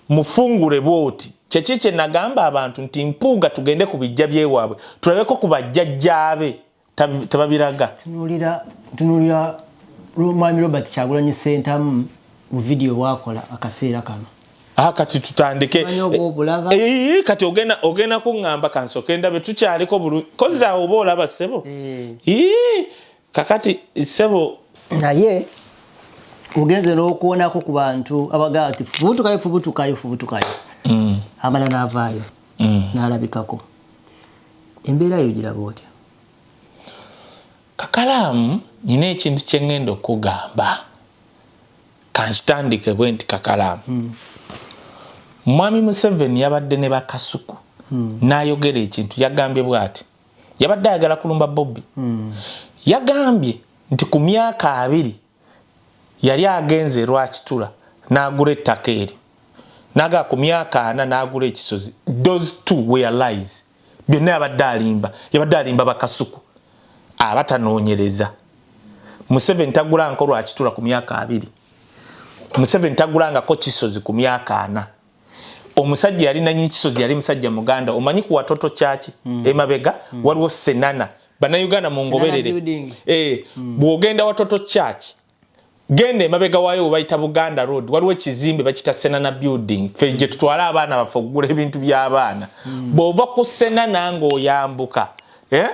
mufungule bwoti. Kyeki kye nagamba abantu nti Mpuuga tugende ku bijja byewaabwe, tulabeko ku bajjajjaabe, tebabiraga. Tunuulira mwami Robert Kyagulanyi Sentamu mu vidiyo bwakola akaseera kano. Ah, kati tutandike. Simanyi oba obulaba. Eh, kati ogenda kuŋŋamba kansooke ndabe. Tukyaliko bulungi kozi awo oba olaba, ssebo? Ii, kakati ssebo. Naye ogenze n'okwonako ku bantu abagamba nti fubutukayo, fubutukayo, fubutukayo, amala n'avaayo n'alabikako. Embeera yo giraba otya? Kakalaamu, nina ekintu kye ŋŋenda okugamba. Kankitandike bwe nti, kakalaamu, Mwami Museveni yabadde ne bakasuku n'ayogera ekintu. Yagambye bw'ati, yabadde ayagala kulumba Bobi. Yagambye nti ku myaka 20 yali agenze Lwakitula n'agula ettaka eryo, n'agamba ku myaka 40 n'agula ekisozi. Those two were lies. Byonna yabadde alimba, yabadde alimba bakasuku abatanoonyereza. Museveni tagulangako Lwakitula ku myaka 20. Museveni tagulangako Kisozi ku myaka 40. Omusajja yali nanyini Kisozi yali musajja Muganda. Omanyi ku Watoto kyaki emabega waliwo Senana? Bannayuganda mungoberere. Building. Eh, bw'ogenda Watoto Church, genda emabega waayo we bayita Buganda Road, waliwo ekizimbe bakita Senana Building. Ffe gye tutwala abaana baffe okugula ebintu by'abaana. Bw'ova ku Senana ng'oyambuka, eh?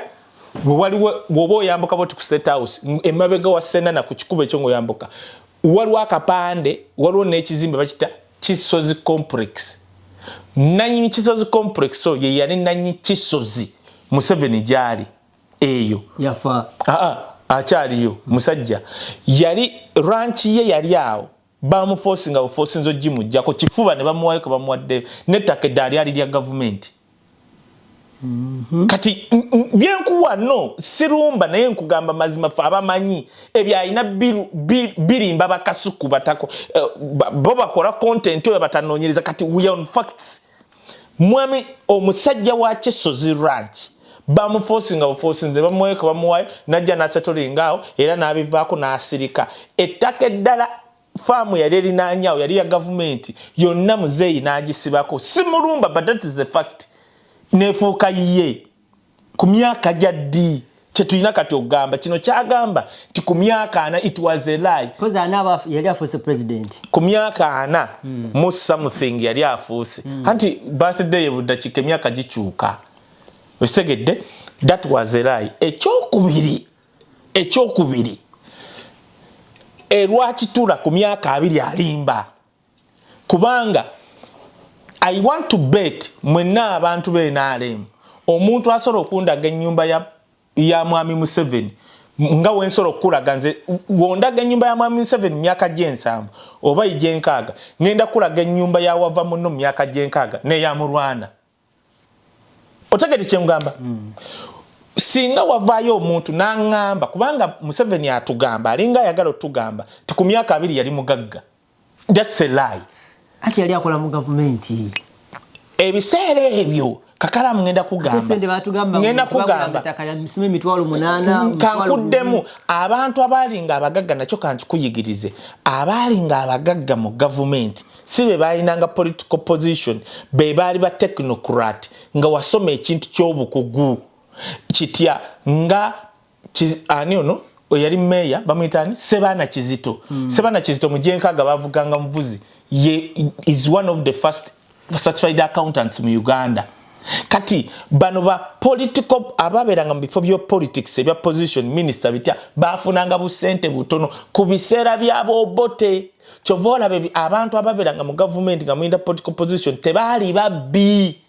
Bw'oba oyambuka bwoti ku State House, emabega wa Senana ku kikubo ekyo ng'oyambuka, waliwo akapande, waliwo n'ekizimbe bakita Kisozi Complex. Nanyini Kisozi Complex oyo ye yali nanyini Kisozi Museveni gyali eyo. Yafa? Aa, akyaliyo. Musajja yali ranch ye yali awo, bamuforcinga buforcinza ogimugjako kifuba ne bamuwayo ke bamuwaddeyo n'ettaka eddala lyali lya gavumenti. Kati byenkuwa no sirumba, naye nkugamba mazima. Fe abamanyi ebyo alina birimba bakasuku batako, bo bakola content oyo batanoonyereza. Kati we are on facts. Mwami omusajja wa Kisozi Ranch bamuforcinga buforcinze, bamuwayo ke bamuwayo, najja nasettlinga awo era n'abivaako n'asirika. Ettaka eddala faamu yali erinanyawo yali ya gavumenti yonna, muzeeyi n'agisibako. Simulumba, but that is the fact. Nefuuka yiye ku myaka gya ddi? Kyetulina kati okugamba kino kyagamba nti ku myaka 40, it was a lie. Kozi ana aba yali afuuse president. Ku myaka 40 mu something yali afuuse. Anti birthday ye buddakiika emyaka gikyuka, okitegedde? That was a lie. Ekyokubiri, erwakitula ku myaka 20 alimba, kubanga I want to bet mwenna abantu b'NRM, omuntu asobola okundaga ennyumba ya mwami Museveni nga wensobola okukulaga nze, wondaga ennyumba ya mwami Museveni mu myaka gy'70 oba gy'60, ngenda kulaga ennyumba ya wava muno mu myaka gy'60 neyamulwana. Otegere kyengamba? Singa wavaayo omuntu n'aŋŋamba, kubanga Museveni atugamba, alinga ayagala otugamba ti ku myaka 20 yali mugagga, that's a lie. Anti yali akola mu gavumenti. Ebiseera ebyo, kakalamu, ngenda kugamba. Sente batugamba. Ngenda kugamba. Ettaka lya misimu 800,000. Kankuddemu, abantu abaali nga abagagga, nakyo kankikuyigirize, abaali nga abagagga mu gavumenti si be balinanga political position, be baali ba technocrat, nga wasoma ekintu ky'obukugu kitya nga ani ono eyali meeya bamuyita ani, Sebaana Kizito. Sebaana Kizito mu gyenkaaga bavuganga muvuzi. Ye is one of the first certified accountants mu Uganda. Kati bano ba political ababeeranga mu bifo bya politics ebya position, minister bitya, bafunanga busente butono ku biseera by'abobote. Kyova olaba abantu ababeeranga mu gavumenti nga muyinda political position tebaali babbi.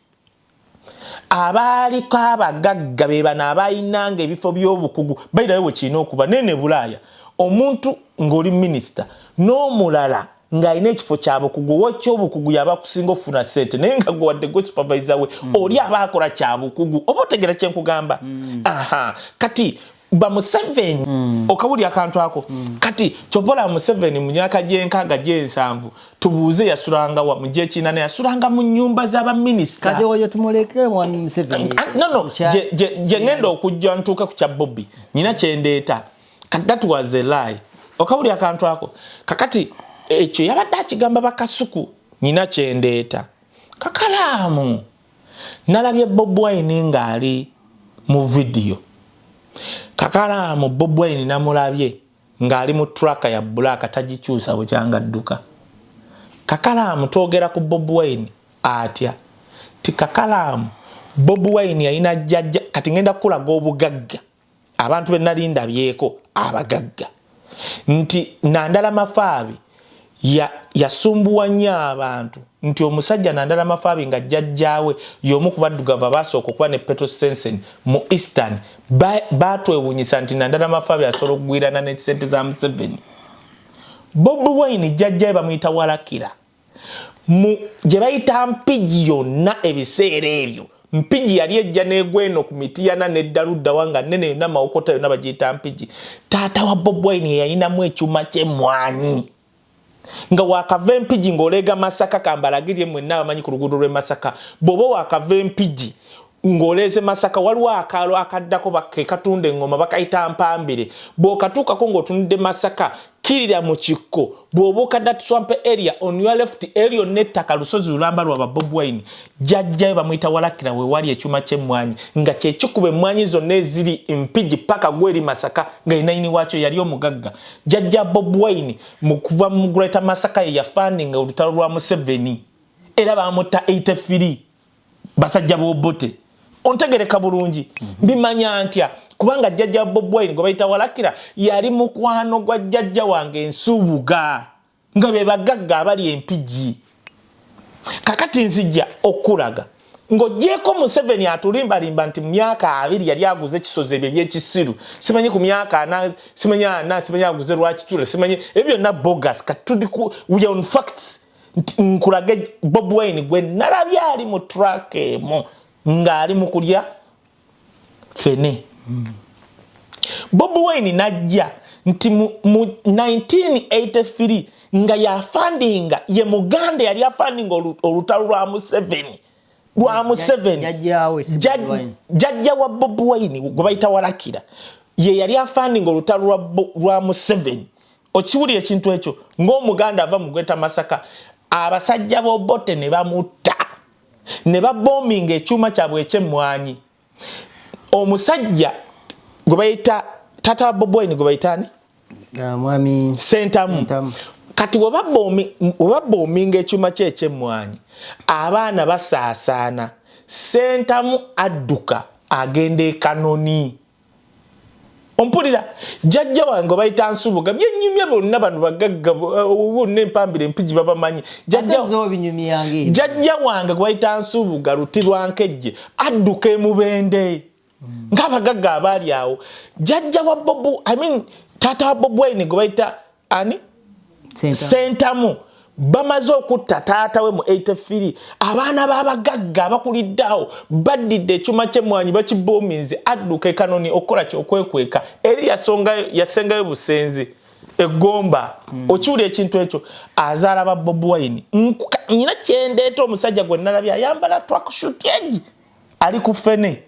Abaaliko abagagga be bano abayinanga ebifo by'obukugu. Bayirayo bwe kirina okuba nene Bulaaya, omuntu ng'oli minisita n'omulala Ng'alina ekifo kyabukugu, owekyobukugu yaba kusinga okufuna sente, naye nga gwe wadde gwe supervisor we, oli aba akola kyabukugu. Oba otegera kyenkugamba? Aha, kati ba Museveni, okawulira akantu ako? Kati kyova Museveni mu myaka gy'enkaaga, gy'ensanvu, tubuuze, yasulanga wa? Mu gyekinana yasulanga mu nyumba z'abaminisita. Kati oyo tumuleke, mwami Museveni. Ah, no, gye ngenda okujja ntuuke ku kya Bobi, nyina kyendeeta. Kati that was a lie. Okawulira akantu ako? Kakati ekyo yabadde akigamba bakasuku. Nyina kyendeeta, kakalaamu. Nalabye Bobi Wine ng'ali mu vidiyo. Kakalaamu, Bobi Wine namulabye ng'ali mu truck ya black, tagikyusa bwekyanga dduka. Kakalaamu, twogera ku Bobi Wine atya ti kakalaamu Bobi Wine yalina jjajja. Kati ngenda kukulaga obugagga, abantu be nali ndabyeko abagagga, nti Nandala Mafaabi yasumbuwa nnyo abantu, nti omusajja Nandala Mafaabi nga jjajjaawe y'omu ku baddugavu abasooka okuba ne petrol station mu Eastern, batwewunyisa nti Nandala Mafaabi asobola okugwirana ne sente za Museveni. Bobi Wine jjajjawe bamuyita Walakira, mu gye bayita Mpigi yonna. Ebiseera ebyo Mpigi yali ejja negweno ku Mitiyana nedda luddawa nga nene yonna, Mawokota yonna bagiyita Mpigi. Taata wa Bobi Wine yeyalinamu ekyuma kyemmwanyi nga wakava Empigi ng'oleega Masaka. Kambalagirye mwenna abamanyi ku luguudo lw'e Masaka, bw'oba wakava Empigi ng'oleeze Masaka, waliwo akaalo akaddako ke katunda eŋŋoma, bakayita Mpambire. Bw'okatuukako ng'otunudde Masaka, kirira mu kikko, bw'obuuka that swamp area, on your left area yonna ettaka lusozi lulamba lwa ba Bobi Wine. Jjajjayo bamuyita Walakira, we wali ekyuma ky'emmwanyi nga kyekikuba emmwanyi zonna eziri Mpigi paka gweri Masaka, nga inayini waakyo yali omugagga. Jjajja Bobi Wine mu kuva mu Greater Masaka ye yafundinga olutalo lwa Museveni, era bamutta 83 basajja b'Obote. Ontegereka bulungi? Mbimanya ntya? Kubanga jjajja Bobi Wine gwe bayita Walakira yali mukwano gwa jjajja wange Ensubuga, nga be bagagga abali Empigi. Kakati nzijja okulaga ng'ogyeko Museveni atulimbalimba nti mu myaka 20 yali aguze Kisozi. Ebyo ebyekisiru, simanyi ku myaka 40, simanyi 40, simanyi aguze Lwakitula, simanyi ebyo byonna bogus. Kati tuli ku, we are on facts. Nti nkulage Bobi Wine gwe nalabye ali mu truck emu ng'ali mu kulya fene. Bobi Wine najja nti mu 1983 nga yafundinga, ye Muganda yali afundinga olutalo lwa Museveni, lwa Museveni. Jjajjaawe si Bobi Wine. Jjajja wa Bobi Wine gwe bayita Walakira ye yali afundinga olutalo lwa Museveni. Okiwulira ekintu ekyo? Ng'Omuganda ava mu Greater Masaka, abasajja b'Obote ne bamutta ne babombinga ekyuma kyabwe ekyemmwanyi. Omusajja gwe bayita taata wa Bobi Wine gwe bayita ani? Ah, mwami Sentamu. Sentamu. Kati webabombinga ekyuma kye ekyemmwanyi, abaana basaasaana. Sentamu adduka agenda e Kanoni. Ompulira? Jjajja wange bayita Nsubuga, byenyumya bonna bano bagagga bonna Empambira, Empigi babamanyi. Ate z'obinyumyanga ebyo. Jjajja wange gwe bayita Nsubuga Luti lwa Nkejje adduka emubende ng'abagagga abaali awo. Jjajja wa Bobu, I mean taata wa Bobi Wine gwe bayita ani? Sentamu. Sentamu bamaze okutta taata we mu 83. Abaana b'abagagga abakulidde awo baddidde ekyuma ky'emmwanyi, bakibombinze. Adduka ekanoni okukola kyokwekweka eri yasengayo busenzi egomba. Okiwulira ekintu ekyo? Azaala ba Bobi Wine. Nyina kyendeeta, omusajja gwe nalabye ayambala tracksuit egi, ali ku fene.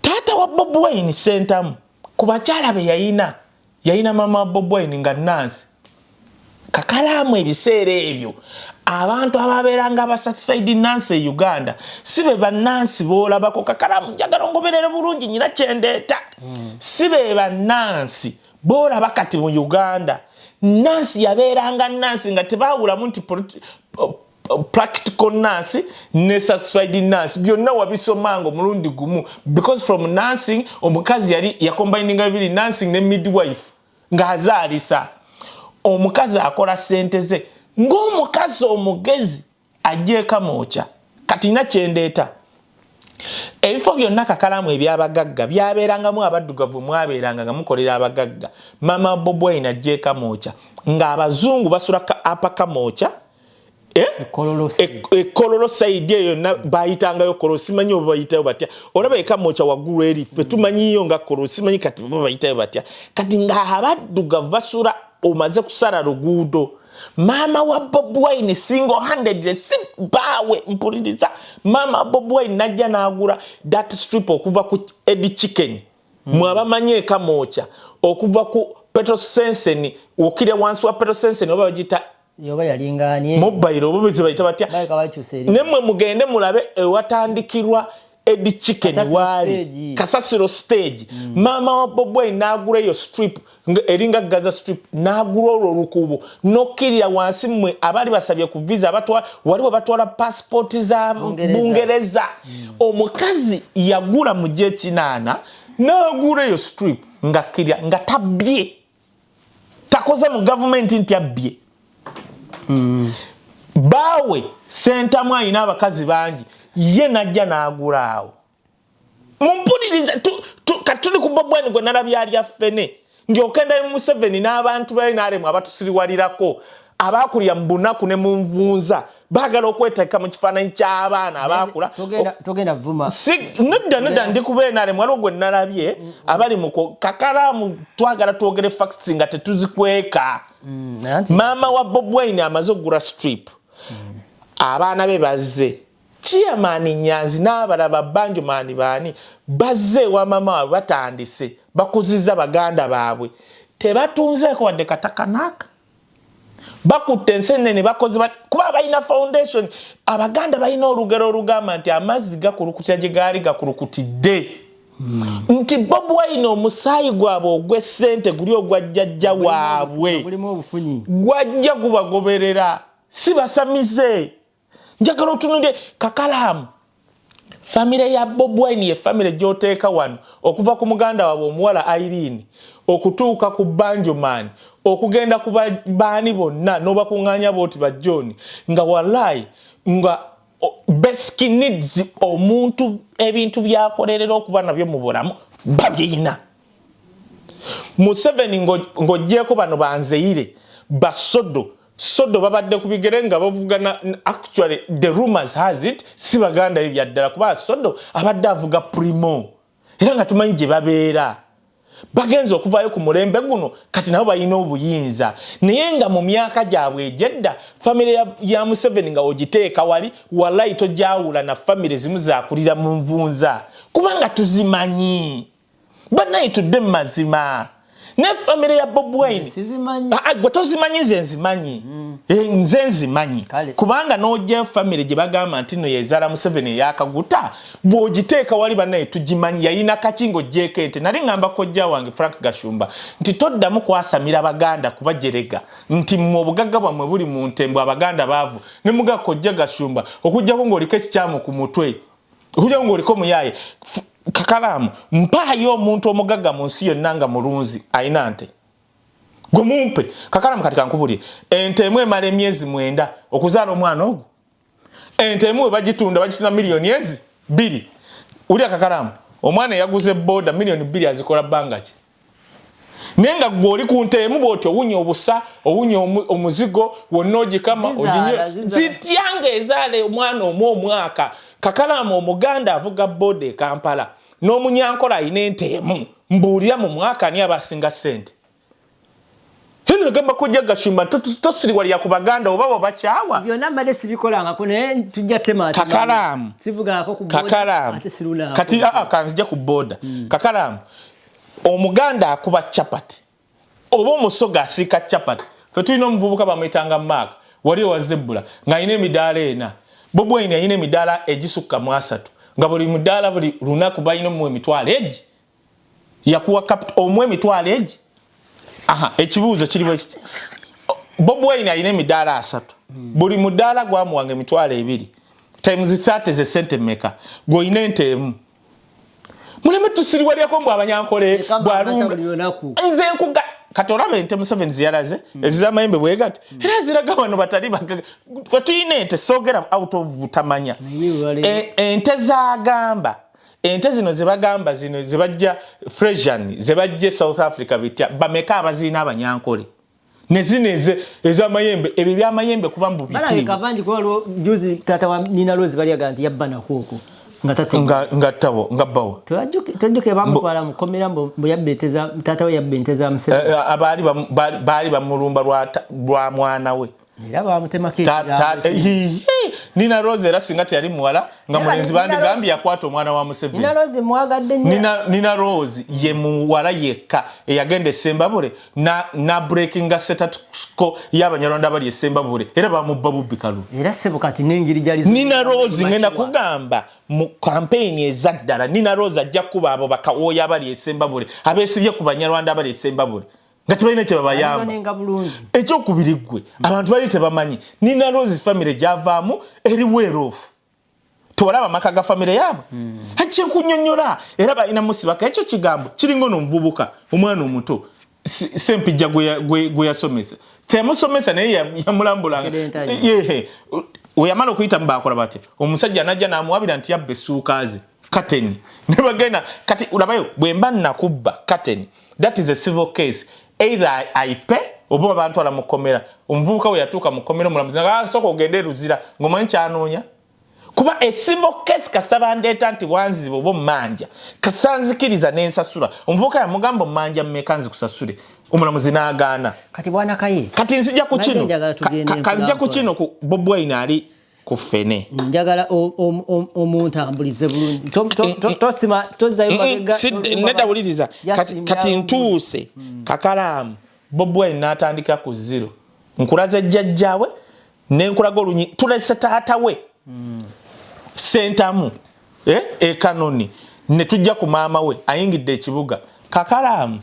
Taata wa Bobi Wine Sentamu, ku bakyala be yayina, yayina mama wa Bobi Wine nga nansi. Kakalaamu, ebiseera ebyo abantu ababeeranga aba certified nurse e Uganda si be bannansi boolabako. Kakalaamu, njagala ongoberere bulungi, nyina kyendeeta. Si be bannansi boolaba kati mu Uganda. Nansi yabeeranga nansi nga tebawulamu nti practical nurse ne certified nurse, byonna wabisomanga omulundi gumu, because from nursing omukazi yali yacombininga bibiri, nursing ne midwife, ng'azaalisa. Omukazi akola sente ze ng'omukazi omugezi ajja ekamwokya. Kati nina kyendeeta. Ebifo byonna kakalamu ebyabagagga byabeerangamu abaddugavu, mwabeeranga nga mukolera abagagga. Mama Bobi Wine ajja ekamwokya Ng'abazungu basula Upper Kamwokya, Ekololo side eyo yonna bayitangayo Kololo, simanyi oba bayitayo batya. Olaba ekamwokya waggulu eri ffe tumanyiyo nga Kololo, simanyi kati oba bayitayo batya. Kati ng'abaddugavu basula omaze kusala luguudo. Maama wa Bobi Wine single handed, si baawe, mpuliriza, maama wa Bobi Wine najja n'agula that strip okuva ku Eddie Chicken. Mwe abamanyi ekamwokya, okuva ku petrol station, okirya wansi wa petrol station, oba bagiyita Yoba yalingaani? Mobile oba zebayita batya? Baleka bakyusa eri. Nemmwe mugende mulabe ewatandikirwa Eddie Chicken. Kasasiro waali stage. Kasasiro stage. Maama wa Bobi Wine n'agula eyo strip eringa Gaza Strip, n'agula olwo olukuubo n'okkirira wansi. Mmwe abaali basabye ku visa, abatwala waliwo batwala passport za Bungereza. Bungereza. Omukazi yagula mu gyekinaana n'agula eyo strip nga kkirira, nga tabbye, takoze mu gavumenti nti abbye. Baawe Sentamu alina abakazi bangi, ye najja n'agula awo. Mumpuliriza, kati tuli ku Bobi Wine gwe nalabye alya ffene. Ndyoke ndayo Museveni n'abantu ba NRM abatusiriwalirako, abakulira mu bunaku ne mu nvunza, baagala okweteeka mu kifaananyi ky'abaana abaakula. Togenda vuma. Nedda, nedda, ndi ku NRM. Waliwo gwe nalabye abali mu kakalaamu. Twagala twogere facts nga tetuzikweka. Anti Maama wa Bobi Wine amaze okugula strip, abaana be bazze, Chairman Nyanzi n'abalaba, Banjomaani baani bazze ewa maama waabwe, batandise bakuzizza baganda baabwe, tebatunzeeko wadde katakanaaka, bakutte ensenene bakoze kuba balina foundation. Abaganda balina olugero olugamba nti amazzi gakulukutira gye gaali gakulukutidde, nti Bobi Wine omusaayi gwabwe ogw'essente guli ogwa jjajja waabwe Mulimu obufunyi. Gwajja gubagoberera, si basamize. Njagala otunulire kakalaamu, famire ya Bobi Wine ye famire gy'oteeka wano, okuva ku muganda waabwe omuwala Irene okutuuka ku Banjoman, okugenda ku baani bonna n'obakuŋŋaanya booti ba John, nga wallayi nga basic needs, omuntu ebintu byakolerera okuba nabyo mu bulamu babirina. Museveni ng'ogyeko bano banzeyire basodo sodo babadde ku bigere nga bavugana. Actually, the rumors has it, si baganda bye byaddala, kuba Sodo abadde avuga Premio, era nga tumanyi gye babeera. Bagenza okuvaayo ku mulembe guno, kati nabo balina obuyinza, naye nga mu myaka gyabwe egyedda, famire ya Museveni nga ogiteeka wali, wallayi tojawula na famire zimu zakulira mu nvunza, kubanga tuzimanyi. Bannaye, tudde mu mazima ne famire ya Bobi Wine. Sizimanyi. Ah, ah, gwe tozimanyi, nze nzimanyi. Nze nzimanyi. Kale. Kubanga n'ojja famire gye bagamba nti no yezaala Museveni eyakaguta, bw'ogiteeka wali, bannaye tugimanyi. Yalina kaki ng'ogyeko ente? Nali ŋŋamba kojja wange Frank Gashumba nti toddamu kwasamira Baganda kubajerega nti mmwe obugagga bwammwe buli mu ntembo, Abaganda baavu. Ne muga kojja Gashumba, okugjako ng'oliko ekikyamu ku mutwe, okujjako ng'oliko muyaaye. Kakalaamu, mpaayo omuntu omugagga mu nsi yonna nga mulunzi ayina nte, gwe mumpe. Kakalamu, kati kankubulire, ente emu emala emyezi 9 okuzaala omwana ogwo. Ente emu we bagitunda, bagitunda miliyoni ezi 2. Wulira kakalamu, omwana eyaguze boda miliyoni 2 azikola bbanga ki? Naye nga gwe oli ku nte emu bwoti, owunya obusa, owunya omuzigo wonna, ogikama. Zizaala, oginywe. Zizaala. Zitya nga ezaala omwana omu omwaka? Kakalaamu, omuganda avuga boda e Kampala n'omunyankola alina ente emu, mbuulira, mu mwaka ani abasinga ssente? Hino egamba kujja Gashumba, tosiriwalira ku Baganda oba wabakyawa. Byonna mbadde sibikolangako, naye tujja tema. Kakalaamu. Sivugangako ku boda, Kakalaamu. ate sirunako. Kati kanzija ku boda. Kakalaamu, omuganda akuba chapati oba omusoga asiika chapati? Fe tulina omuvubuka bamwyitanga Mark wali owa Zebbula ng'alina emidaala ena. Bobi Wine alina emidaala egisukka mu asatu, nga buli mudaala buli lunaku balina omuwa emitwalo egi. Yakuwa capital omuwa emitwalo egi. Aha, ekibuuzo kiri bwe kiti: Bobi Wine alina emidaala 30, buli mudaala gwamuwanga 20,000 times 30 ze sente mmeka? Gw'olina ente emu, muleme tusiriwalyako mbu abanyankole. Ekamba bwalumba amata buli lunaku. Nze nkuga, kati olaba ente Museveni ziyalaze eziz'amayembe bwegati, era ziraga bano batali bagaga. Fe tulina ente, soogera out of butamanya. Naye wale- Ente zagamba, ente zino zebagamba zino zebajja Friesian, zebajja South Africa, bitya, bameka abazirina abanyankole? Nezino ez'amayembe, ebyo ebyamayembe kuba mbu Balabika bangi, kuba waliwo juzi taata wa Nina Rose balyaga nti yabba nakwokwo nga tate. Nga ttabo nga bbawo. Tojjuke bamutwala mu kkomera mbu yabba ente za taata we, yabba ente za Museveni. Baali bamulumba lwa mwana we. Era bamutemako ekigambo. Nina Rose era singa teyali muwala nga mulenzi, bandigambye yakwata omwana wa Museveni. Nina Rose mwagadde nnyo. Nina Rose ye muwala yekka eyagenda esembabule na breakinga status quo y'Abanyarwanda abali esembabule, era bamubba bubbi kalulu. Era ssebo, kati n'engeri gyali Nina Rose, ngenda kugamba mu kampeyini ezaddala, Nina Rose ajja kuba abo bakawooya abali esembabule abeesibye ku Banyarwanda abali esembabule nga tebalina kye babayamba. Alizonenga bulungi. Ekyokubiri, ggwe abantu bali tebamanyi Nina Rose famire gyavaamu eri well-off. Tewalaba amaka ga famire yaabwe akyenkunyonyola, era balina musibaka. Ekyo kigambo kiringa ono omuvubuka, omwana omuto Sempijja gwe yasomesa, teyamusomesa naye yamulambulanga. Kerentayi. Yehe, we yamala okuyita mubakola batya, omusajja najja namuwabira nti yabba essuuka ze kateni, ne bagenda. Kati ulabayo, bwe mba nakubba kateni, that is a civil case, either I pay oba bantwala mu kkomera. Omuvubuka we yatuuka mu kkomera, omulamuzi nga sooka ogende e Luzira, ng'omanyi kyanoonya, kuba a civil case kasita bandeeta nti wanziba oba omumanja, kasita nzikiriza n'ensasula. Omuvubuka yamugamba, "Omumanja mmeka nzikusasule?" Omulamuzi n'agaana. Kati bwana Kaye, Kati nzija ku Nange kino. njagala tugende Kanzija ku mpola. kino, ku Bobi Wine ali ku ffene. Njagala omuntambulize bulungi. Tosima tozzayo mabega. Nedda, wuliriza. Just Kati ntuuse kakalaamu. Bobi Wine n'atandika ku zero. Nkulaze jjajjaawe, nenkulaga olunyi tulese taata we Sentamu ekanoni, ne tujja ku maama we ayingidde ekibuga. Kakalaamu,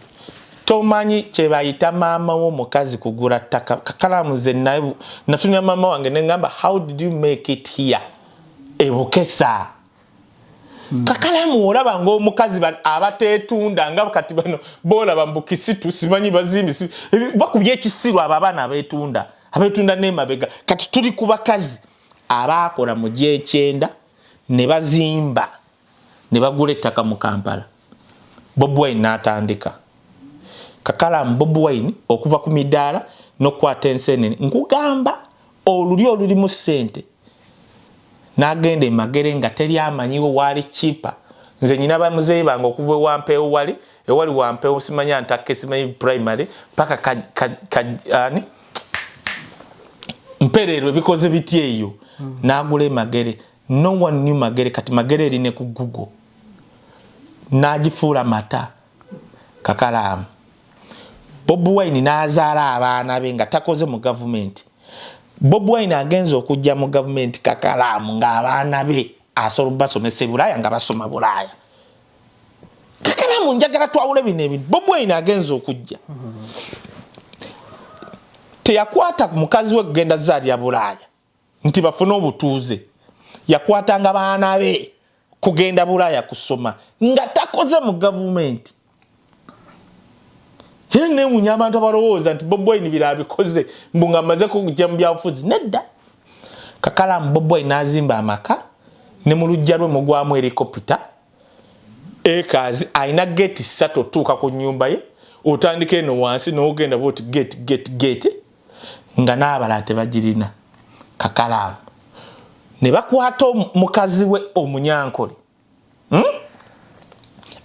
tomanyi kyebayita maama w'omukazi kugula ttaka. Kakalaamu, ze natunira maama wange neŋŋamba, "How did you make it here ebukesa?" Kakalamu, olaba ngaomukazi abateetunda nga kati bano boolaba mbu kisitu simanyi bazimbi bakubye ekisiru, abo abaana abeetunda, abeetunda nemabega. Kati tuli ku bakazi abaakola mu gyekyenda ne bazimba ne bagula ettaka mu Kampala. Bobi Wine n'atandika. Kakalamu, Bobi Wine okuva ku midaala n'okukwata ensenene, nkugamba oluli olulimu ssente, n'agenda emagere nga teri amanyiwo waali kipa. Nze nyina bamuzeeyi bange okuva ewampeewo, wali ewali wampeewo, simanya ntakke, simanyi primary paka ani mpereerwe bikoze biti eyo. N'agula emagere, no one knew Magere. Kati Magere eri ne ku Google, n'agifuula mata. Kakalaamu, Bobi Wine n'azaala abaana be nga takoze mu gavumenti. Bobi Wine agenza okujja mu gavumenti, kakalaamu, ng'abaana be asobola basomesa e Bulaaya, nga basoma Bulaaya. Kakalaamu, njagala twawule bino ebintu. Bobi Wine agenza okujja, teyakwata mukazi we kugenda zaalya Bulaaya nti bafune obutuuze, yakwatanga baana be kugenda Bulaaya kusoma nga takoze mu gavumenti. Era newunya abantu abalowooza nti Bobi Wine biro abikoze mbu nga amaze kujja mu byabufuzi. Nedda, kakalamu, Bobi Wine n'azimba amaka ne mu luggya lwe mugwamu helicopter ekazi. Alina geeti 3 otuuka ku nyumba ye, otandika eno wansi n'ogenda bwoti, gate, gate, gate, nga n'abalala tebagirina. Kakalaamu, ne bakwata mukazi we Omunyankole,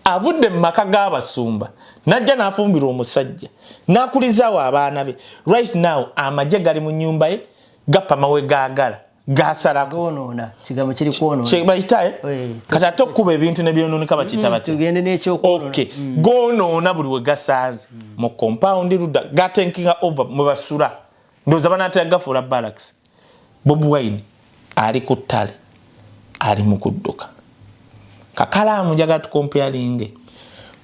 Avudde mu maka g'abasumba najja n'afumbirwa omusajja n'akulizaawo abaana be. Right now amagye gali mu nyumba ye, gapama we gaagala, gasalako. Goonoona, kigambo kiri kwonoona. Bayitaye Eh, kati ate okuba ebintu nebyonooneka bakiyita batya? Tugende n'ekyokwonoona. Okay, goonoona buli we gasanze mu compound ludda, gatenkinga over mwe basula. Ndowooza banaatera gafuula barracks. Bobi Wine ali ku ttale, ali mu kudduka. Kakalaamu, njagala tukomparinge.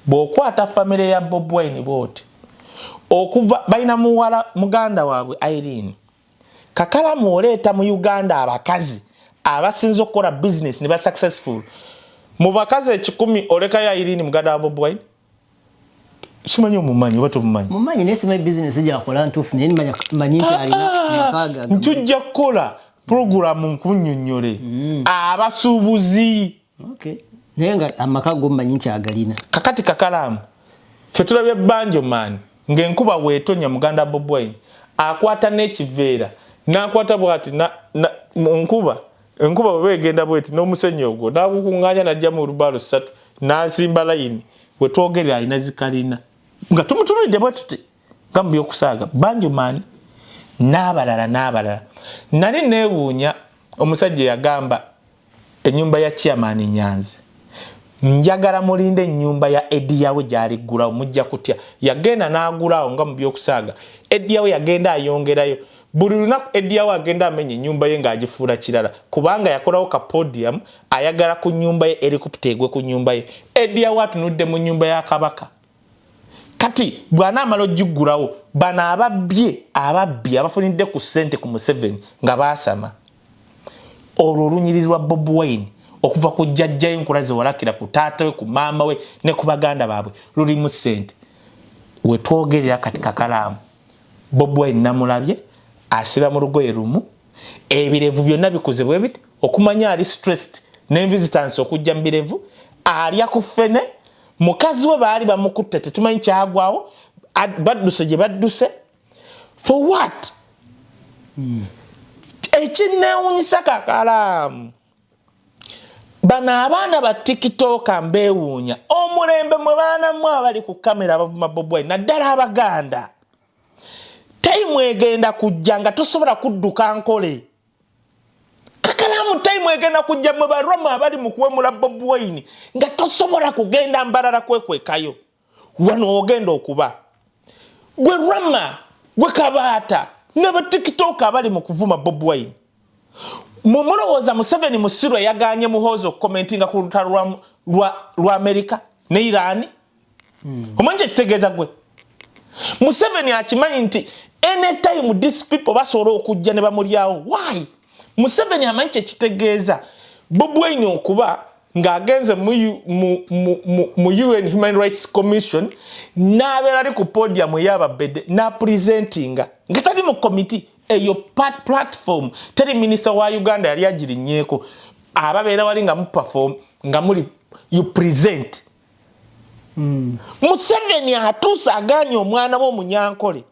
Bw'okwata famire ya Bobi Wine bwoti, okuva balina muwala muganda waabwe Irene. Kakalamu, oleeta mu Uganda abakazi abasinze okukola business ne ba successful, mu bakazi 100 olekayo Irene muganda wa Bobi Wine. Simanyi omumanyi oba tomumanyi. Mumanyi, naye simanyi bizinesi gyakola ntuufu, naye manyi nti alina amaka Ntujja kukola puroguramu nkunnyonnyole abasuubuzi. Okay. Naye nga amaka go mmanyi nti agalina. Kakati kakalaamu, ffe tulabye banjo man. Ng'enkuba bw'etonnya, muganda Bobi Wine akwata n'ekiveera n'akwata bw'ati mu nkuba. Enkuba bweba egenda bweti n'omusenyu ogwo n'agukuŋŋaanya, n'ajjamu olubaalo ssatu n'asimba layini. Wetwogerera alina zikalina nga tumutunulidde bwe tuti nga mu byokusaaga banjumaani n'abalala n'abalala. Nali neewuunya omusajja eyagamba ennyumba ya Chairman Nyanzi, "Njagala mulinde ennyumba ya Eddy Yawe gy'aliggulawo, mujja kutya." Yagenda n'agulawo nga mu byokusaaga. Eddy Yawe yagenda ayongerayo buli lunaku. Eddy Yawe agenda amenya ennyumba ye ng'agifuula kirala, kubanga yakolawo ka podium. Ayagala ku nnyumba ye helicopter egwe ku nnyumba ye. Eddy Yawe atunudde mu nnyumba ya Kabaka. Kati bw'anaamala ogiggulawo, bano ababbye, ababbi abafunidde ku ssente ku Museveni nga baasama olwo olunyiriri lwa Bobi Wine okuva ku jjajjayo Nkulaze walakira ku taata we, ku maama we ne ku baganda baabwe, lulimu ssente. Wetwogerera kati, kakalaamu, Bobi Wine namulabye asiba mu lugoye lumu, ebirevu byonna bikuze bwe biti, okumanya ali stressed, n'envi zitandise okujja mu birevu. Alya ku ffene. Mukazi we baali bamukutte, tetumanyi kyagwawo, badduse gye badduse. For what? Ekinneewunyisa, kakalaamu, bano abaana ba TikToker mbeewuunya omulembe mwe baanamu abali ku kamera abavuma Bobi Wine, naddala Abaganda. Time egenda kujja nga tosobola kudduka nkole. Kakalamu, time egenda kujja mwe Baroma abali mu kuwemula Bobi Wine nga tosobola kugenda Mbarara kwekwekayo. Wano ogenda okuba gwe Rama, gwe Kabaata ne ba TikTok abali mu kuvuma Bobi Wine. Mumulowooza Museveni musiru eyaganye Muhoozi okucommentinga ku lutalo lwa Amerika ne Iran? Omanyi kyekitegeeza? Gwe Museveni akimanyi nti anytime these people basobola okujja ne bamulyawo. Why? Museveni amanyi kyekitegeeza Bobi Wine okuba ng'agenze mu UN Human Rights Commission n'abeera ali ku podium ey'ababedde n'apresentinga nga tali mu committee eyo platform. Teri minisita wa Uganda yali agirinnyeeko. Ababeera wali nga muperform nga muli, you present. Museveni atuuse aganye omwana we omunyankole,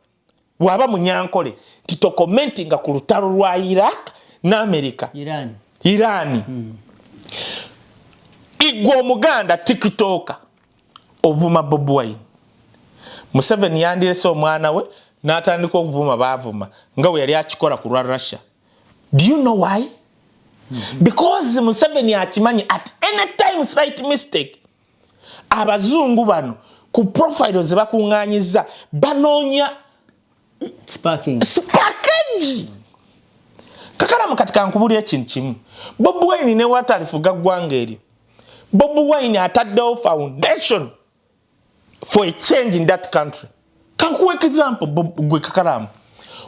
bw'aba munyankole, nti tocommentinga ku lutalo lwa Iraq n'Amerika. Iran. Irani. Igwe omuganda TikToker ovuma Bobi Wine, Museveni yandirese omwana we n'atandika okuvuma baavuma nga bwe yali akikola ku lwa Russia. Do you know why? Because Museveni akimanyi at any time, slight mistake, abazungu bano ku profile ze bakuŋŋanyiza banoonya sparkage. Kakalamu, kati kankubulya ekintu kimu. Bobi Wine ne watalifuga ggwanga eryo, Bobi Wine ataddewo foundation for a change in that country. Kankuwa example gwe kakalamu.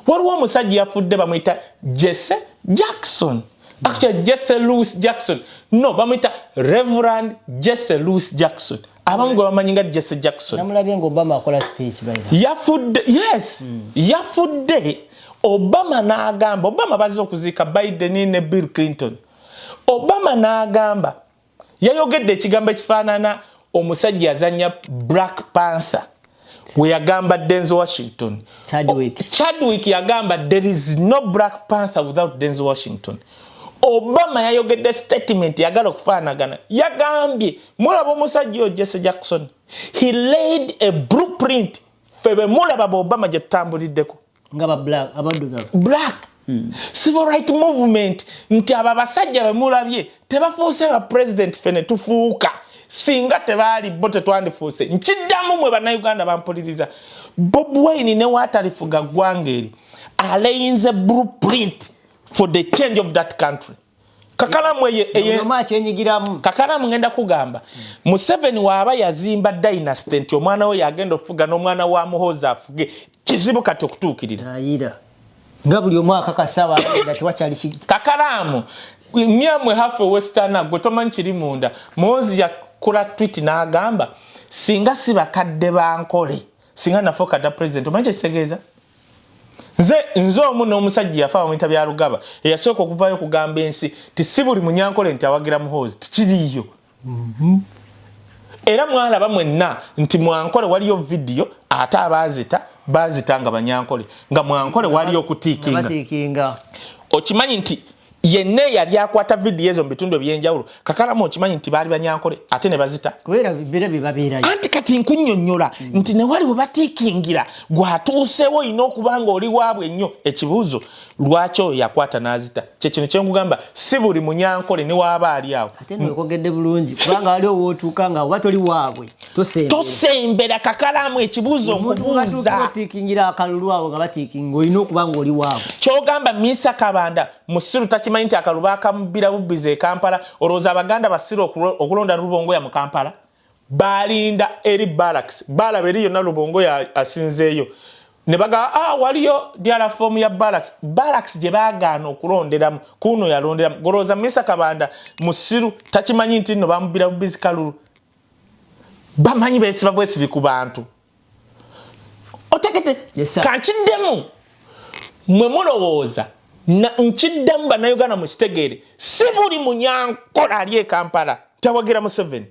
Waliwo omusajja yafudde, bamuyita Jesse Jackson, actually Jesse Louis Jackson, no, bamuyita Reverend Jesse Louis Jackson, abamu gwe bamanyi nga Jesse Jackson. Namulabye nga Obama akola speech by the Yafudde, yes. Yafudde, Obama n'agamba, Obama bazze okuziika Biden ne Bill Clinton, Obama n'agamba, yayogedde ekigambo ekifaanana omusajja yazanya Black Panther we yagamba Denzel Washington. Chadwick. Chadwick yagamba, "There is no Black Panther without Denzel Washington." Obama yayogedde statement yagala okufaanagana. Yagambye, "Mulaba omusajja oyo Jesse Jackson, he laid a blueprint ffe be mulaba ba Obama gye tutambuliddeko." Nga ba black, abaddugavu. Black civil right movement, nti abo abasajja bemulabye tebafuuse ba president, ffe ne tufuuka. Singa tebaali bo tetwandifuuse. Nkiddamu, mwe Bannayuganda bampuliriza, Bobi Wine ne waatalifuga ggwanga eri, alayinze blueprint for the change of that country. Kakalamu omu akyenyigiramu. Kakalamu, ngenda kugamba, Museveni waaba yazimba dynasty nti omwana we yagenda okufuga n'omwana wa Muhoozi afuge, kizibu kati okutuukirira. Ayira nga buli omu akakasa nga tewakyali Kakalaamu, myamwe hafe westerner, gwe tomanyi kiri munda. Muhoozi yakola tweet n'agamba, "Singa si bakadde bankole, singa nafuuka dda president." Omanyi kyekitegeeza? Nze omu n'omusajja yafa bamuyita Byarugaba, eyasooka okuvaayo okugamba ensi ti si buli munyankole nti awagira Muhoozi, tikiriiyo. Era mwalaba mwenna nti mwankole waliyo vidiyo, ate abaazita baazita nga Banyankole, nga mwankole waliyo okutiikinga. Batiikinga. Okimanyi nti yenna eyali akwata vidiyo ezo mu bitundu ebyenjawulo, Kakalamu, okimanyi nti baali Banyankole ate ne bazita? Kubeera bira bye babeerayo. Anti kati nkunnyonnyola nti ne wali we batiikingira, gwatuusewo olina okuba nga oli waabwe nnyo. Ekibuuzo, lwaki oyo yakwata n'azita? Kyekino kyenkugamba, si buli Munyankole ne waaba ali awo. Ate nwekwogedde bulungi, kubanga waliwo wootuuka nga oba toli waabwe, tosembera. Tosembera, Kakalaamu. Ekibuuzo nkubuuza. Otiikingira akalulu awo nga batiikinga, olina okuba nga oli waabwe. Kyogamba Misa Kabanda musiru, takimanyi nti akalulu bakamubbira bubbizi e Kampala? Olowooza Abaganda basiru okulonda Rubongoya mu Kampala? Balinda eri barracks, balaba eri yonna Rubongoya asinzeeyo, ne bagamba, "Ah, waliyo ddala foomu ya barracks." Barracks gye baagaana okulonderamu, kuno yalonderamu. Golowooza Misa Kabanda musiru, takimanyi nti nno bamubbira bubbizi kalulu? Bamanyi beesiba bwesibi ku bantu, otegedde? Yes, sir. Kankiddemu, mwe mulowooza nkiddamu, Bannayuganda mukitegeere, si buli Munyankola ali e Kampala tawagira Museveni.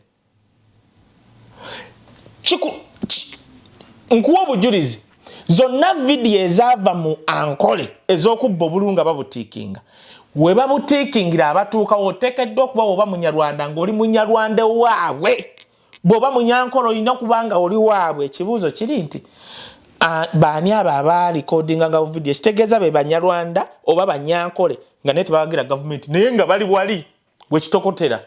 Nkuwa obujulizi, zonna vidiyo ezaava mu Ankole ez'okubba obululu nga babutiikinga, we babutiikingira abatuukawo, oteekeddwa okuba oba Munyarwanda ng'oli Munyarwanda waabwe, bw'oba Munyankole olina okuba nga oli waabwe. Ekibuuzo kiri nti baani abo abalikodinga nga buvidiyo? Kitegeeza be Banyarwanda oba Banyankole nga naye tebawagira gavumenti, naye nga bali wali wekitokotera.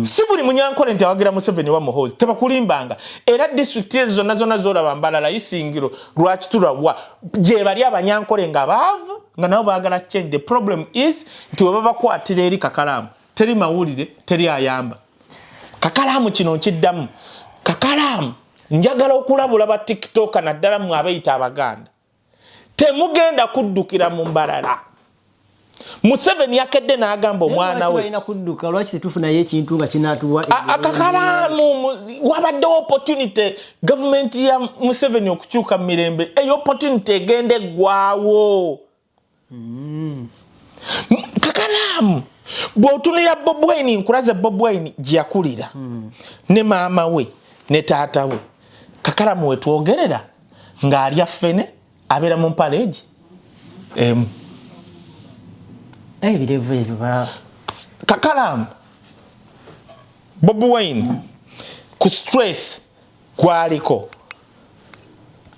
Si buli Munyankole nti awagira Museveni wa Muhoozi, tebakulimbanga. Era disitulikiti ezo zonna zonna zolaba, Mbalala, Isingiro, Lwakitulawa, gye bali Abanyankole nga baavu nga nabo baagala change. The problem is nti we babakwatira eri, Kakalaamu, teri mawulire, teri ayamba. Kakalaamu, kino nkiddamu, Kakalaamu, njagala okulabula ba TikToker, naddala mmwe abeeyita Abaganda, temugenda kuddukira mu Mbalala. Museveni yakedde n'agamba omwana we. Balina kudduka? Lwaki tetufunayo ekintu nga kinatuwa? Akakalaamu, wabaddewo opportunity gavumenti ya Museveni okukyuka mu mirembe. Eyo opportunity egenda eggwawo. Kakalaamu, bw'otunulira Bobi Wine, nkulaze Bobi Wine gye yakulira ne maama we ne taata we. Kakalamu, wetwogerera ng'alya ffene, abeera mu mpale egi emu. Ebirevu ebyo Kakalaamu, Bobi Wine ku stress kwaliko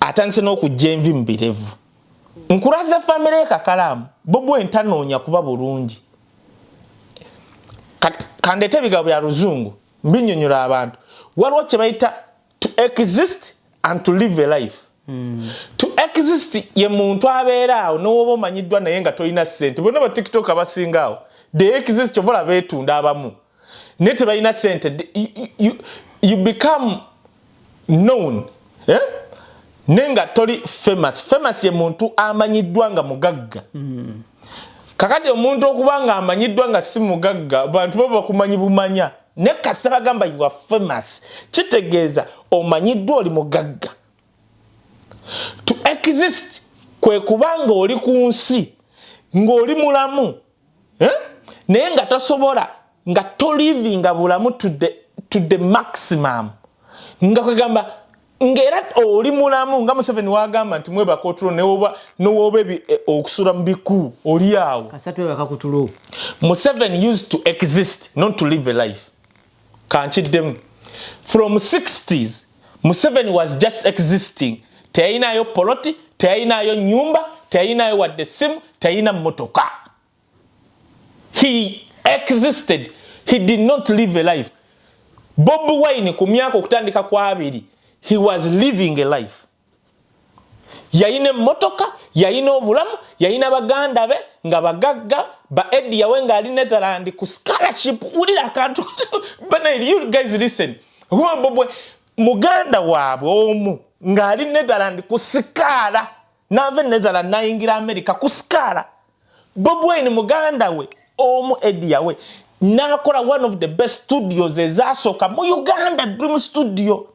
atandise n'okujja envi mu birevu. Nkulaze famire ye. Kakalaamu, Bobi Wine tanoonya kuba bulungi. Kandeete ebigambo bya luzungu mbinyonyola abantu. Waliwo kye bayita to exist and to live a life. To exist ye muntu abeera awo nowoba omanyiddwa naye nga tolina ssente. Bonna ba TikTok abasinga awo, they exist, kyovola beetunda abamu naye tebalina ssente. You become known, eh? Naye nga toli famous. Famous ye muntu amanyiddwa nga mugagga. Kakati omuntu okuba nga amanyiddwa nga si mugagga, bantu baba bakumanyi bumanya, naye kasita bagamba you are famous, kitegeeza omanyiddwa oli mugagga. To exist kwe kuba nga oli ku nsi ng'oli mulamu, eh? Naye nga tosobola, nga tolivinga bulamu to the maximum, nga kwegamba ng'era oli mulamu, nga Museveni wagamba nti mwebaka otulo newoba okusula mu biku oli awo. Museveni used to exist, not to live a life. Kankiddemu, from 60s Museveni was just existing. Teyalinayo poloti, teyalinayo nyumba, teyalinayo wadde simu, teyalina mmotoka. He existed, he did not live a life. Bobi Wine ku myaka okutandika ku 20, he was living a life. Yayina emmotoka, yayina obulamu, yayina baganda be nga bagagga, ba Edi Yawe ng'ali Netherland ku scholarship. Wulira akantu, you guys listen. Bobi, muganda waabwe omu ng'ali Netherland ku scholar, n'ava e Netherland n'ayingira America ku scholar. Bobi Wine, muganda we omu Edi Yawe n'akola one of the best studios ezasooka mu Uganda, Dream Studio.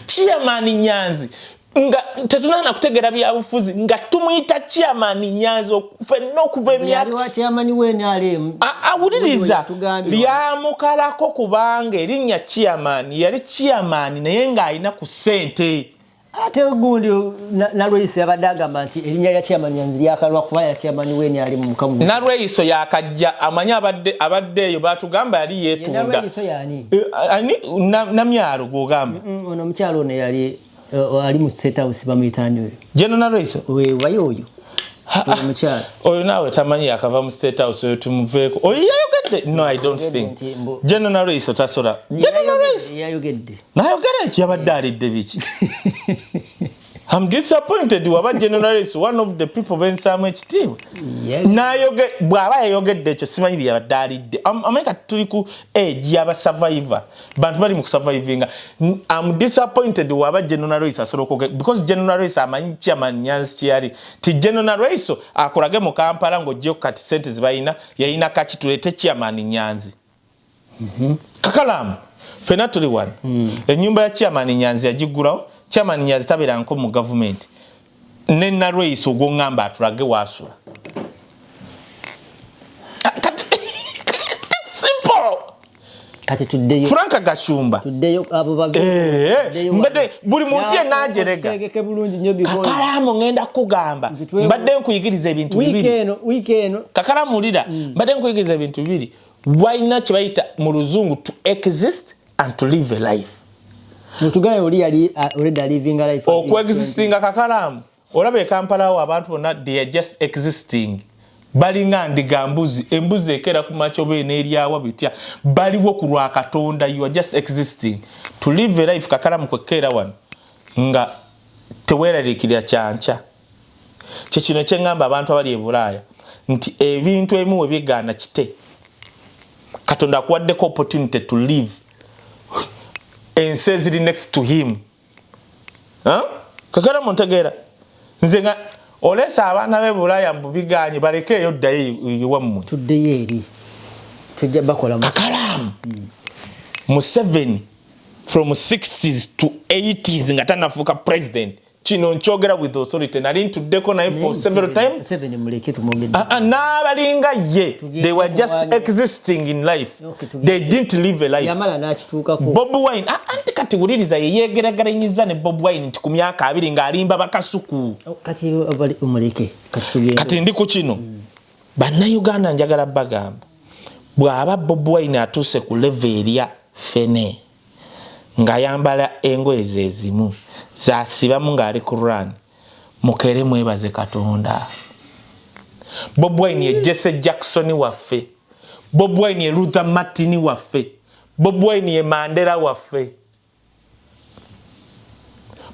Chairman Nyanzi Nga tetunana kutegeera byabufuzi, nga tumuyita Chairman Nyanzi ffenna okuva emyaka. Awuliriza, lyamukalako kubanga erinnya chairman, yali chairman naye ng'alina ku ssente. Ate gundi Nalweyiso yabadde agamba nti erinnya lya Chairman Nyanzi lyakalwa kuba ya chairman w'NRM mukamu. Nalweyiso yakajja amanyi abadde eyo batugamba yali yeetunda. Nalweyiso yani? Ani Namyalo gwogamba? Ono omukyalo ono yali ali mu State House, bamuyita ani oyo? General Nalweyiso. Wayo oyo omukyalo. Oyo naawe tamanyi, yakava mu State House, oyo tumuveeko. Oyo yayogedde? No, I don't think General Nalweyiso tasola. General Nalweyiso yayogedde. Nayogera ekyo, yabadde alidde biki? I'm disappointed waba General Nalweyiso, one of the people bensaamu ekitiibwa, nayoge bw'aba yayogedde ekyo, simanyi bye yabadde alidde. Amanyi kati tuli ku age y'aba survivor, bantu bali mu kusurvivinga. I'm disappointed waba General Nalweyiso asobola okwogera, because General Nalweyiso amanyi Chairman Nyanzi kyeyali ti. General Nalweyiso akolage mu Kampala ng'oggyeko kati sente zebalina, yalina kaki? Tuleete Chairman Nyanzi. Kakalaamu, fenna tuli wano. Ennyumba ya Chairman Nyanzi yagigulawo. Chairman Nyanzi tabeeranko mu gavumenti ne Nalweyiso ogwoŋŋamba atulage waasula. Kati simple. Kati tuddeyo. Frank Gashumba. Tuddeyo abo babe. Mbadde buli muntu yenna ajerega. Osegeke bulungi nnyo because Kakalaamu, ŋŋenda kukugamba. Mbadde nkuyigiriza ebintu wiiki bibiri. Eno, wiiki eno. Kakalaamu, wulira, mbadde nkuyigiriza ebintu bibiri. Walina kye bayita mu Luzungu "to exist" and "to live a life". Otugaye oli yali already living a life. Okuexistinga, kakalaamu, olaba e Kampala awo abantu bonna they are just existing, balinga ndiga mbuzi, embuzi ekeera ku makya oba eneeryawa bitya, baliwo ku lwa Katonda. You are just existing. To live a life, kakalamu, kwekeera wano nga teweeraliikirira kyankya. Kyekino ekyeŋŋamba abantu abali e Bulaaya nti ebintu ebimu we bigaana kite, Katonda akuwaddeko opportunity to live ensi eziri next to him. Kakalamu, ntegeera nze nga oleesa abaana be Bulaaya mbu biganye, balekeeyo, ddayo ewammwe. Tuddeyo eri, tujja bakola. Kakalaamu, Museveni from 60s to 80s nga tanafuuka president, kino nkyogera with authority, nali ntuddeko naye for several times. Museveni muleke, tumwogedde. Ah, ah, n'abalinga ye, they were just existing in life. They didn't live a life. Yamala n'akituukako. Bobi Wine, ah, anti kati wuliriza, ye yegeragaranyiza ne Bobi Wine nti ku myaka 20 ng'alimba bakasuku. Oh, kati omuleke, kati tugende. Kati ndi ku kino, Bannayuganda, njagala bagamba bw'aba Bobi Wine atuuse ku level erya fene ng'ayambala engoye ze zimu zasibamu ng'ali ku run, mukere mwebaze Katonda. Bobi Wine ye Jesse Jackson waffe, Bobi Wine ye Luther Martin waffe, Bobi Wine ye Mandela waffe.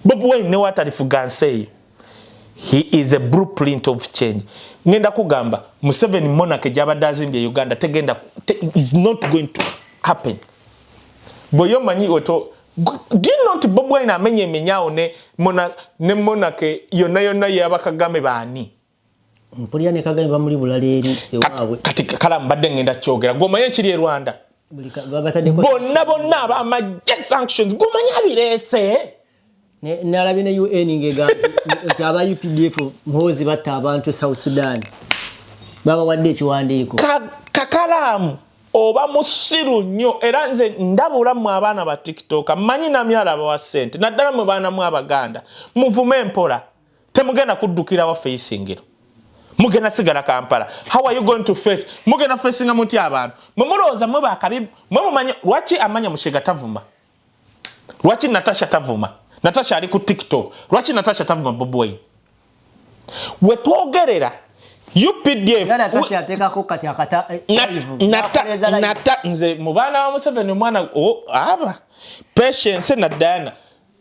Bobi Wine newatalifuga nsi eyo, he is a blueprint of change. Ngenda kugamba, Museveni monarchy gyabadde azimbye Uganda tegenda is not going to happen. Bweyo omanyi oto, do you know nti Bobi Wine amenya emenyawo ne monarchy yonna yonna yabakagame baani? Mpulira ne Kagame bamuli bulala eri ewaabwe. Kati kala mbadde ngenda kyogera, gwomanyi ekiri e Rwanda? Babataddeko. Bonna bonna abamajje, sanctions, gwomanyi abireese? Nalabye ne UN ng'egamba nti aba UPDF Muhoozi batta abantu e South Sudan, babawadde ekiwandiiko. Kakalaamu, oba musiru nnyo. Era nze ndabula mmwe abaana ba TikTok, mmanyi namyala abawa ssente, naddala mwe baana mu Abaganda, muvume empola, temugenda kuddukira waffe Isingiro, mugenda sigala Kampala. How are you going to face? Mugenda facinga mutya abantu mwe mulowooza mwe bakabi? Mwe mumanye lwaki amanya Mushega tavuma? Lwaki Natasha tavuma? Natasha ali ku TikTok, lwaki Natasha tavuma Bobi Wine? Wetwogerera UPDF Nga Natasha ateekako kati akata live. Akoleza live. Nata nze mu baana ba Museveni, omwana aba Patience na Diana.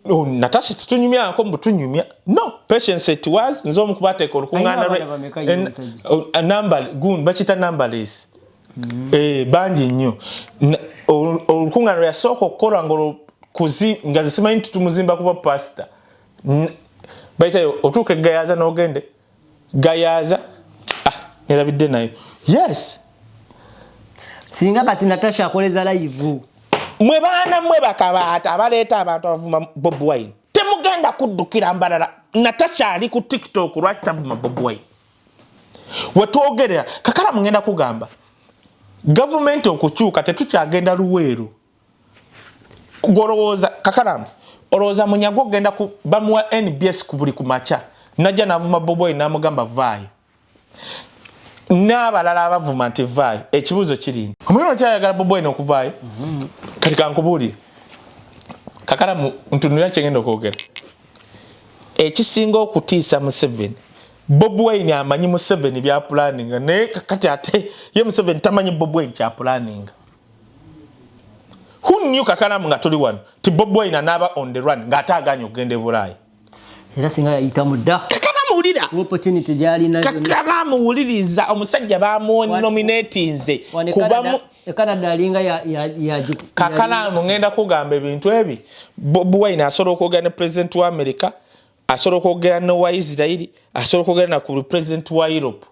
Oh, Natasha tetunyumyanko mbu tunyumya. No, Patience, it was nze omu kubateeka olukuŋŋaana. Alina abaana bameka ye omusajja? Oh, number gun bakiyita numberless. Bangi nnyo. Olukuŋŋaana lwe yasooka okukola nga kuzi nga zisimanyi nti tumuzimba kuba pasita, bayitayo otuuka egayaza n'ogende Gayaza, ah, nerabidde nayo, yes. Singa kati Natasha akoleza live. Mwe baana mwe bakabaata abaleeta abantu abavuma Bobi Wine, temugenda. Tetugenda kuddukira mbalala. Natasha ali ku TikTok, lwaki tavuma Bobi Wine? Wetwogerera Kakalamu, ngenda kugamba gavumenti okukyuka, tetukyagenda Luweero. Golowooza Kakalamu, olowooza Munyagwa ogenda bamuwa NBS ku buli kumakya, najja navuma Bobi Wine, namugamba vaayo, n'abalala abavuma nti vaayo. Ekibuuzo kiri nti omugendo kyayagala Bobi Wine okuvaayo. Kati kankubuulire Kakalamu, ntunulira kyengenda okwogera. Ekisinga okutiisa Museveni, Bobi Wine amanyi Museveni byapulaninga, naye kati ate ye Museveni tamanyi Bobi Wine kyapulaninga. Who knew, Kakalamu, nga tuli wano ti Bobi Wine anaaba on the run ng'ate aganye okugenda e Bulaayi? Era singa yayitamu dda. Kakalamu, wulira. Opportunity gyalina yonna. Kakalamu, wuliriza, omusajja bamunominatinze Wano e kubamu. Canada alinga Kakalamu, ngenda kugamba ebintu ebi. Bobi Wine asobola okwogera ne president wa America, asobola okwogera ne wa Israeli, asobola okwogera na ku president wa Europe,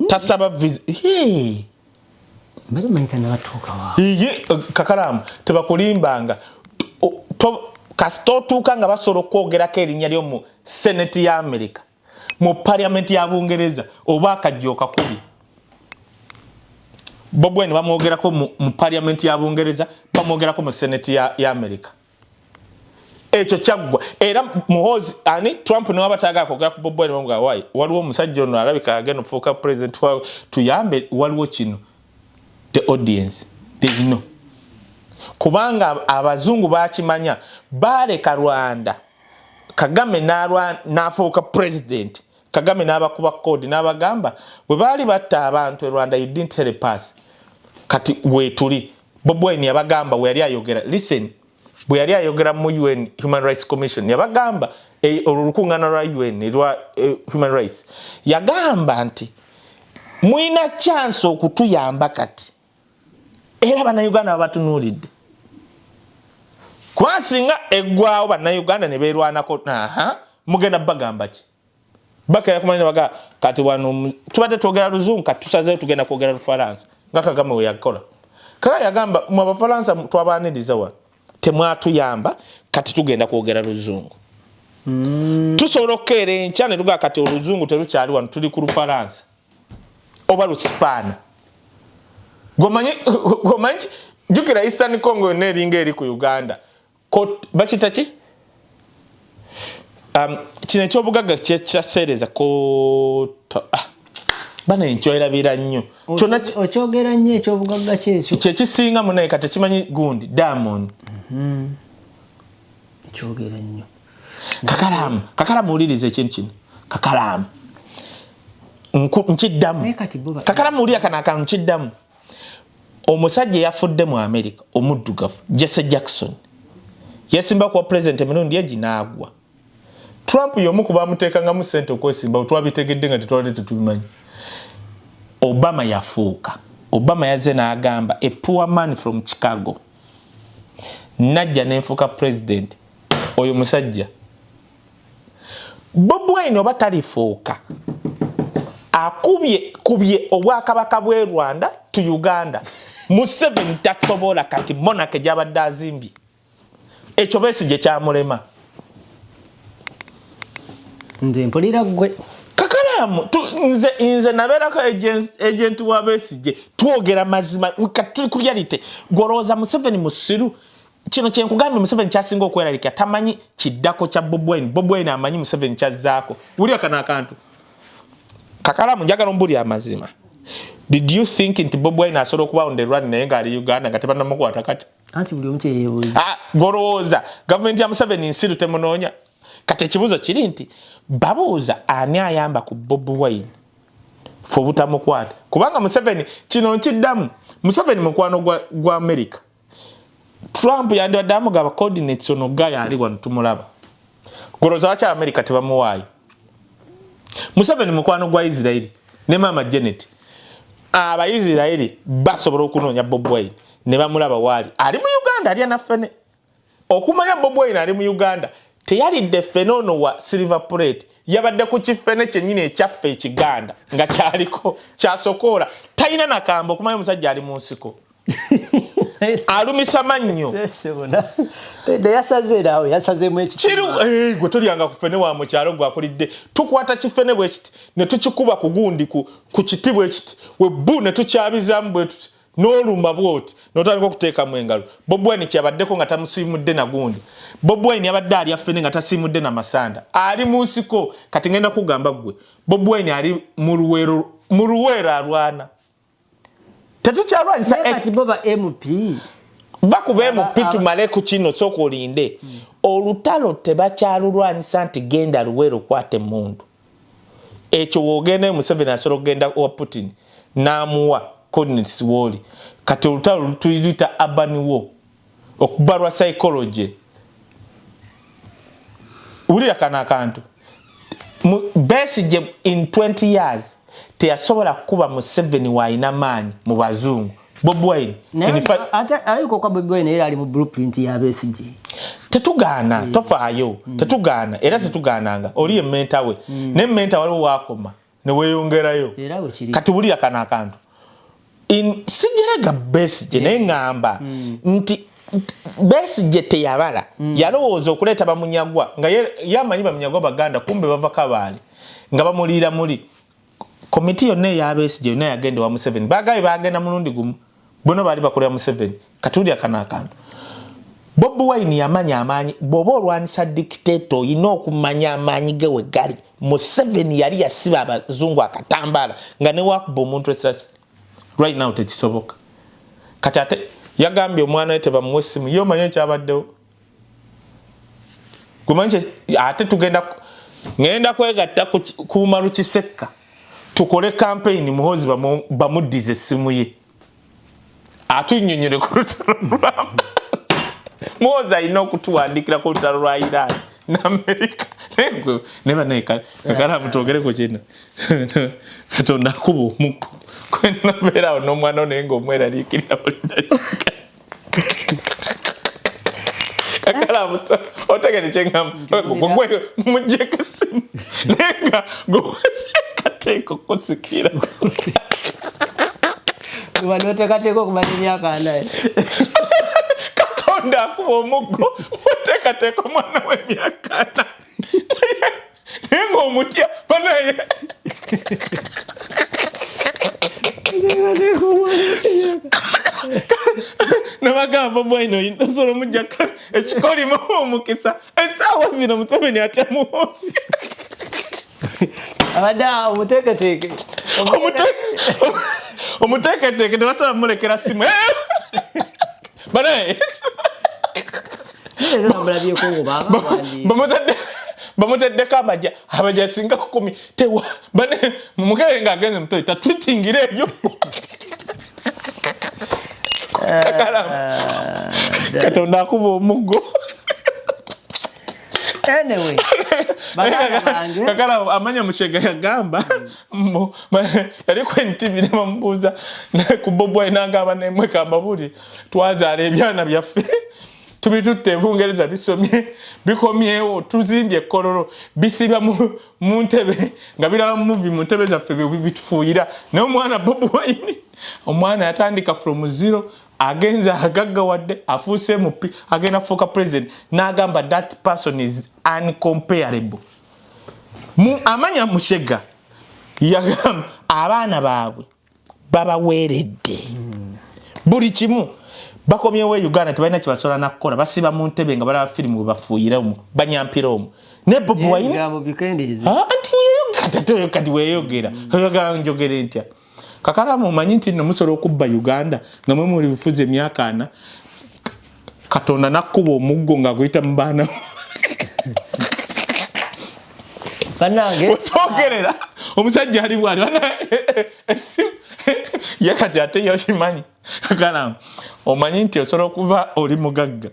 tasaba visa. Hey. Mbadde manyi tannabatuuka wa. Iye, Kakalamu, tebakulimbanga. Kasita otuuka nga basobola okwogerako erinnya lyo mu Senate ya America, mu Parliament ya Bungereza, oba akajja okakubi. Bobi Wine bamwogerako mu Parliament ya Bungereza, bamwogerako mu Senate ya America. Ekyo kyaggwa. Era Muhozi ani Trump newaba tayagala kwogera ku Bobi Wine, bamugamba, "Wai, waliwo omusajja ono alabika agenda okufuuka president wa, tuyambe, waliwo kino." The audience, they know, kubanga abazungu bakimanya. Baleka Rwanda, Kagame n'afuuka president. Kagame n'abakuba kodi n'abagamba, "Bwe baali batta abantu e Rwanda, you didn't help us. Kati weetuli." Bobi Wine yabagamba bwe yali ayogera, listen, bwe yali ayogera mu UN Human Rights Commission, yabagamba, olwo olukuŋŋaana lwa UN lwa human rights, yagamba nti mulina chance okutuyamba kati, era Bannayuganda babatunuulidde, kuba singa eggwawo Bannayuganda ne beerwanako, aha, mugenda bagamba ki? Bakera kumanya baga kati wano tubadde twogera Luzungu, kati tusazeeyo tugenda kwogera Lufalansa, nga Kagame we yakola. Kagame yagamba, "Mwe Abafalansa twabaaniriza wano, temwatuyamba, kati tugenda kwogera Luzungu." Tusobola okukeera enkya ne tugaa kati Oluzungu terukyali wano, tuli ku Lufalansa oba Lusipaana. Gomanyi jjukira Eastern Congo yonna eringa eri ku Uganda. Bakita ki? Kino ekyobugagga kyaseereza bana enkyoerabira nnyo. Kyonna okyogera nnyo ekyobugagga kyekyo. Kyekisinga munaye kati kimanyi gundi diamond. Kyogera nnyo. Kakalamu, Kakalamu, wuliriza ekintu kino. Kakalamu, nkiddamu. Naye kati bo Kakalamu, wulira kano akantu, nkiddamu. Omusajja eyafudde mu America omuddugavu, Jesse Jackson, yesimba kuwa president emirundi egi n'agwa. Trump y'omu ku bamuteekangamu ssente okwesimba, twabitegedde nga tetwali tetubimanyi. Obama yafuuka. Obama yazze n'agamba, "A poor man from Chicago, najja nenfuuka president." Oyo musajja Bobi Wine oba talifuuka, akubye kubye obwakabaka bw'e Rwanda to Uganda. Museveni tasobola. Kati monarchy gyabadde azimbye, ekyo Besigye kyamulema. Nze mpulira ggwe. Kakalamu, nze nabeerako agent wa Besigye, twogera mazima. Kati tuli ku reality. Golowooza Museveni musiru? Kino kyenkugambye, Museveni kyasinga okweralika, tamanyi kiddako kya Bobi Wine. Bobi Wine amanyi Museveni kyazzaako. Wulira kano akantu, Kakalamu, njagala ombuli amazima. Did you think nti Bobi Wine asobola okuba on the run naye ng'ali Uganda nga tebannamukwata kati? Anti buli omu kyeyeebuuza. Ah, golowooza gavumenti ya Museveni nsiru, temunoonya? Kati ekibuuzo kiri nti babuuza ani ayamba ku Bobi Wine fe obutamukwata, kubanga Museveni, kino nkiddamu, Museveni mukwano gwa America. Trump yandibadde amugaba coordinates, ono gaya ali wano tumulaba. Golowooza lwaki America tebamuwaayo? Museveni mukwano gwa Isirairi ne maama Janet. Abaisirairi basobola okunoonya Bobi Wine ne bamulaba waali ali mu Uganda, alya naffene. Okumanya Bobi Wine ali mu Uganda, teyalidde ffene ono wa silver plate, yabadde ku kiffene kyennyini ekyaffe ekiganda nga kyaliko kyasokoola, talina nakamba. Okumanya omusajja ali mu nsiko. Alumisa mannyo. Yasaze naawe yasazemu ekikiru. Gwe tolyanga ku ffene wa mu kyalo gwakulidde. Tukwata kifene bwe kiti ne tukikuba ku gundi ku kiti bwe kiti we bu ne tukyabizaamu bwe tuti n'oluma bw'oti n'otandika okuteekamu engalo. Bobi Wine kyabaddeko nga tamusiimudde na gundi. Bobi Wine yabadde alya ffene nga tasiimudde na masanda. Ali mu nsiko. Kati ngenda kugamba ggwe Bobi Wine ali mu Luweero alwana. Tetukyalwanyisa kati bo ba MP va ku MP tumale ku kino sooka olinde. Olutalo tebakyalulwanyisa nti genda Luweero kwata emmundu. Ekyo w'ogendayo Museveni asobola okugenda wa Putin n'amuwa coordinates w'oli. Kati olutalo tuluyita urban war, okubalwa psychology. Wulira kano akantu. Besigye in 20 years teyasobola kukuba Museveni w'alina maanyi mu bazungu. Bobi Wine alabika okuba Bobi Wine era ali mu blueprint ya Besigye. Tetugaana, tofaayo, tetugaana era tetugaananga. Oli ye mentor we ne mentor waliwo waakoma ne weeyongerayo. Kati wulira kano akantu. Sijerega Besigye naye ŋŋamba nti Besigye teyabala. Yalowooza okuleeta bamunyagwa nga yamanyi bamunyagwa Baganda kumbe bava Kabaale nga bamuliira muli. Komiti yonna eya Besigye yonna yagenda wa Museveni. Baagaye baagenda mulundi gumu. Bono baali bakolera Museveni. Kati wulira kano akantu. Bobi Wine yamanya amaanyi. Bw'oba olwanyisa dictator olina okumanya amaanyi ge we gali. Museveni yali yasiba abazungu akatambaala nga ne wakuba omuntu essasi. Right now tekisoboka. Kati ate yagambye omwana we tebamuwa essimu. Ye omanyi ekyabaddewo? Gumanyi ate tugenda ngenda kwegatta ku Umaru Kisekka tukole campaign Muhoozi bamuddize essimu ye. Atunnyonnyole ku lutalo lwa Muhoozi alina okutuwandiikira ku lutalo lwa Iran ne Amerika. Naye mutwogere ku kino. Katonda akuba omuggo. Kwenobeerawo n'omwana wo naye ng'omweraliikirira buli ddakiika. Kakalamu otegere kye ŋŋamba. Gwe muggyeko essimu naye nga gwe okusikira. Wano oteekateeka okumala emyaka 4. Katonda akuba omuggo oteekateeka omwana w'emyaka 4. Naye ng'omutya banaye. Nabagamba Bobi osobola omuggyako ekikolimo omukisa. Essaawa zino Museveni atya Muhoozi. Abadde omuteeketeeke. Omuteeketeeke tebasobola kumulekera simu. Banaye. Bamuteddeko amajja abajja singa 10 tewa bane mukere nga agenze mutoyi tatwitingira eyo. Katonda akuba omuggo. Anyway, kakala amanya Mushega yagamba yali ku NTV ne bamubuuza ku Bobi Wine n'agamba nemwe kambabuli twazaala ebyana byaffe tubitutte e Bungereza bisomye bikomyewo tuzimbye ekkololo bisiba mu ntebe nga biraba movie mu ntebe zaffe bitufuuyira. Naye omwana Bobi Wine omwana yatandika from zero agenze agaggawadde afuuse MP agenda kufuuka president n'agamba that person is uncomparable. Amanya Mushega yagamba abaana baabwe babaweeredde buli kimu. Bakomyewo e Uganda tebalina kye basobola na kukola, basiba mu ntebe nga balaba firimu bwe bafuuyira omwo banyampira omwo. Ne Bobi Wine anti kati weeyogera oyagala njogere ntya? Kakalamu omanyi nti nno musobola okubba Uganda nga mwe muli bufuzi emyaka 4 Katonda n'akkuba omuggo ng'aguyita mu baana. Bannange otwogerera omusajja ali bwali essimu ye kati ate yokimanyi. Kakalamu omanyi nti osobola okuba oli mugagga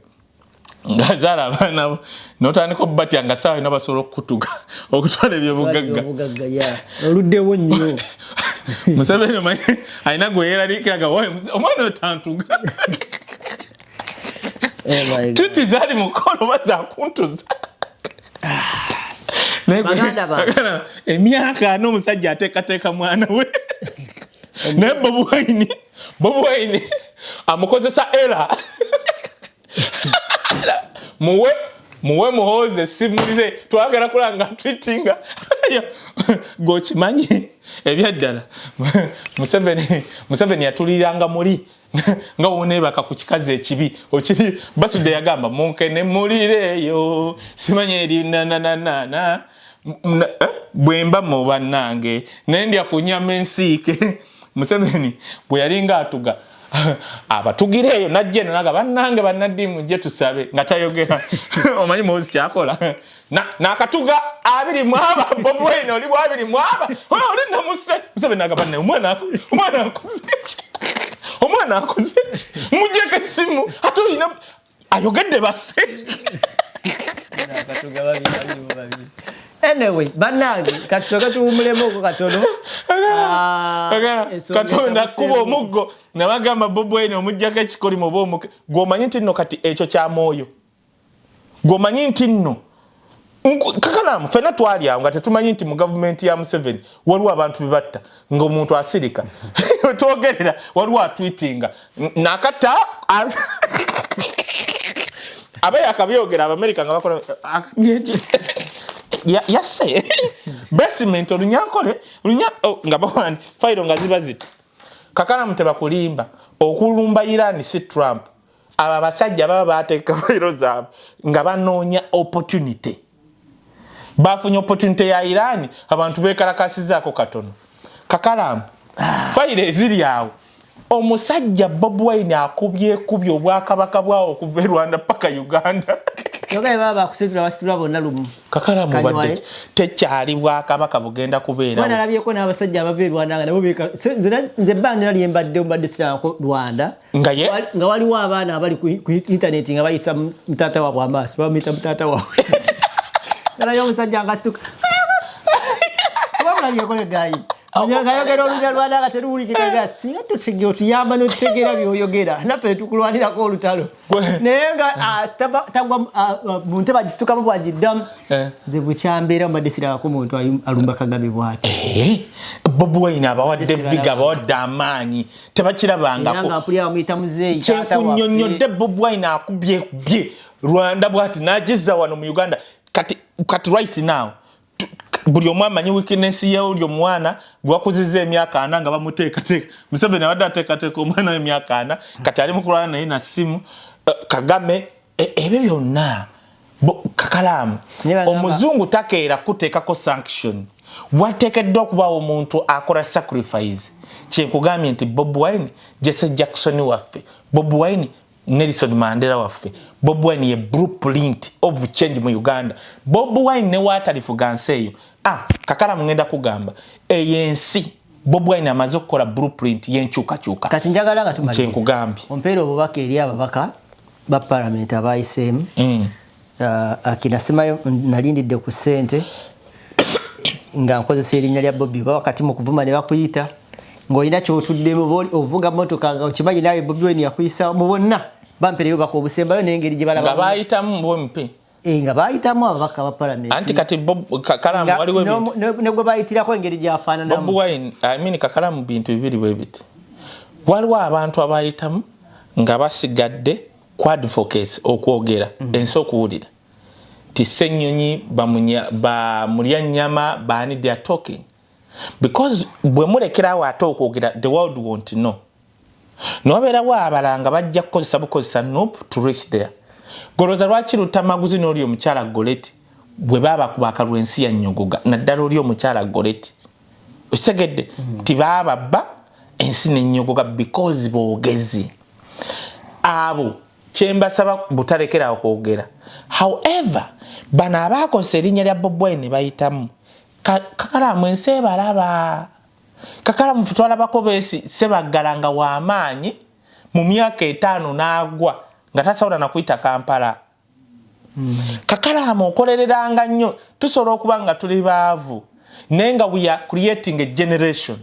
ng'azaala abaana bo n'otandika okubatya nga ssaawa yonna basobola okukutuga okutwala ebyobugagga. Oluddewo nnyo. Museveni omanyi alina gwe yeeraliikiraga omwana oyo tantuga. Tuti zaali mukolo oba zakuntuza. Emyaka 4 omusajja ateekateeka mwana we. Naye Bobi Wine Amukozesa era muwe Muhoozi essimu ze, twagala kulaba nga tweetinga. Gweokimanyi ebyaddala, Museveni yatuliranga muli nga woneebaka ku kikazi ekibi okiri. Basudde yagamba munkene mulireeyo, simanyi eri nananana bwemba mu bannange nendya ku nyama ensiike. Museveni bwe yalinga atuga abatugira eyo, najja eno naga, "Bannange bannaddiini, mujje tusabe," nga tayogera. Omanyi Muhoozi kyakola? Nakatuga abiri mwaba Bobi Wine oli bwabiri mwaba oli namuse. Museveni naga, "Banne, omwana akoze ki? Omwana akoze ki? Mujjeko essimu, ate olina ayogedde basse." Akatuga babiri, abiri mu babiri. Anyway, bannange, katusooke tuwumulemu katono. Ensonga Katonda etabuseemu. Kuba omuggo nabagamba Bobi Wine omugjako ekikolimo oba omuke. Gwomanyi nti nno kati ekyo kya mwoyo, gwomanyi nti nno kakalamu ffenna twali awo nga tetumanyi nti mu gavumenti ya Museveni waliwo abantu bebatta ng'omuntu asirika. Twogerera waliwo atwitinga nakatta abe yakabyogera, Abamerika nga bakola yasse basement olunyankole lunya, oh, nga bawandi fayiro nga ziba ziti. Kakalamu, tebakulimba, okulumba Iran si Trump. Abo abasajja baba bateeka fayiro zaabwe nga banoonya opportunity. Bafunye opportunity ya Iran, abantu bekalakasizaako katono. Kakalamu, fayiro eziri awo, omusajja Bobi Wine akubyekubye obwakabaka bwawo okuva e Rwanda paka Uganda. Kyokka baba bakusitula, basitula bonna lumu. Kakalamu, Kanywaye. badde tekyali bwakabaka bugenda kubeerawo. Nalabyeko n'abasajja abava e Rwanda nga nabo nze ebbanga lye mbadde mbadde sirabako Rwanda Nga ye? Nga waliwo abaana abali ku intaneti nga bayisa mutaata waabwe amaaso, bamuyita mutaata waabwe. Nalabye omusajja nga asituka wabulabyeko egayi ngayogera Olunyarwanda nga teruwulikika, ga singa tutegera otuyamba notutegeera byoyogera, naffe tukulwanirako olutalo. Naye nga tagwa mu ntebe, agisitukamu bwagiddamu. Nze bukyambeera mbadde sirabako muntu alumba Kagame bwati. Bobi Wine abawadde viga, abawadde amaanyi, tebakirabangako. Nga mpulira bamuyita muzeeyi, taata waffe. Kyenkunyonyodde, Bobi Wine akubye kubye Rwanda bwati n'agizza wano mu Uganda. Kati right now buli omu amanyi weakness ye. Oli omwana gwakuziza emyaka 40 nga bamuteekateeka, Museveni abadde ateekateeka omwana w'emyaka 40, kati ali mukulwana naye na simu. Kagame, ebyo byonna kakalaamu. Ne bagamba- Omuzungu takeera kuteekako sanction, wateekeddwa okubaawo omuntu akola sacrifice. Kyenkugambye nti Bobi Wine Jesse Jackson waffe, Bobi Wine Nelson Mandela waffe, Bobi Wine ye blueprint of change mu Uganda. Bobi Wine ne waatalifuga nsi eyo, kakalamu, ngenda kugamba eyo ensi Bobi Wine amaze okukola blueprint y'enkyukakyuka. Kati njagala nga tumaliriza, Kyenkugambye. Ompeera obubaka eri ababaka ba palamenti abayiseemu. Akina simayo nalindidde ku ssente nga nkozesa erinnya lya Bobi, oba wakati mu kuvuma ne bakuyita ng'olina kyotuddemu, oba ovuga motoka nga okimanyi naawe Bobi Wine yakuyisa. Mu bonna bampereyo baka obusembayo n'engeri gye nga balaba bayitamu mu MP. Nga bayitamu ababaka ba palamenti. Anti kati Kakalamu, waliwo ebintu ne gwe bayitirako engeri gyafaananamu. Bobi Wine, I mean, kakalamu, bintu bibiri bwe biti. Waliwo abantu abayitamu nga basigadde ku advocates, okwogera ensi okuwulira ti Ssenyonyi bamulya nyama baani. They are talking because bwe mulekerawo ate okwogera, the world won't know. Newabeerawo abalala nga bajja kukozesa bukozesa NUP to reach there. Golooza lwaki Lutamaguzi n'oli omukyala Goleti bwe baabakuba akalulu ensi yannyogoga, naddala oli omukyala Goleti, okitegedde nti baababba ensi nenyogoga because boogezi abo. Kyembasaba butalekerawo kwogera. However, bano abaakozesa erinnya lya Bobi Wine ne bayitamu, kakalaamu, ensi ebalaba. Kakalamu, fe twalabako beesi Sebaggala nga w'amaanyi mu myaka 5 n'agwa nga tasobola nakuyita Kampala. Kakalaamu, okolereranga nnyo. Tusobola okuba nga tuli baavu naye nga we are creating a generation.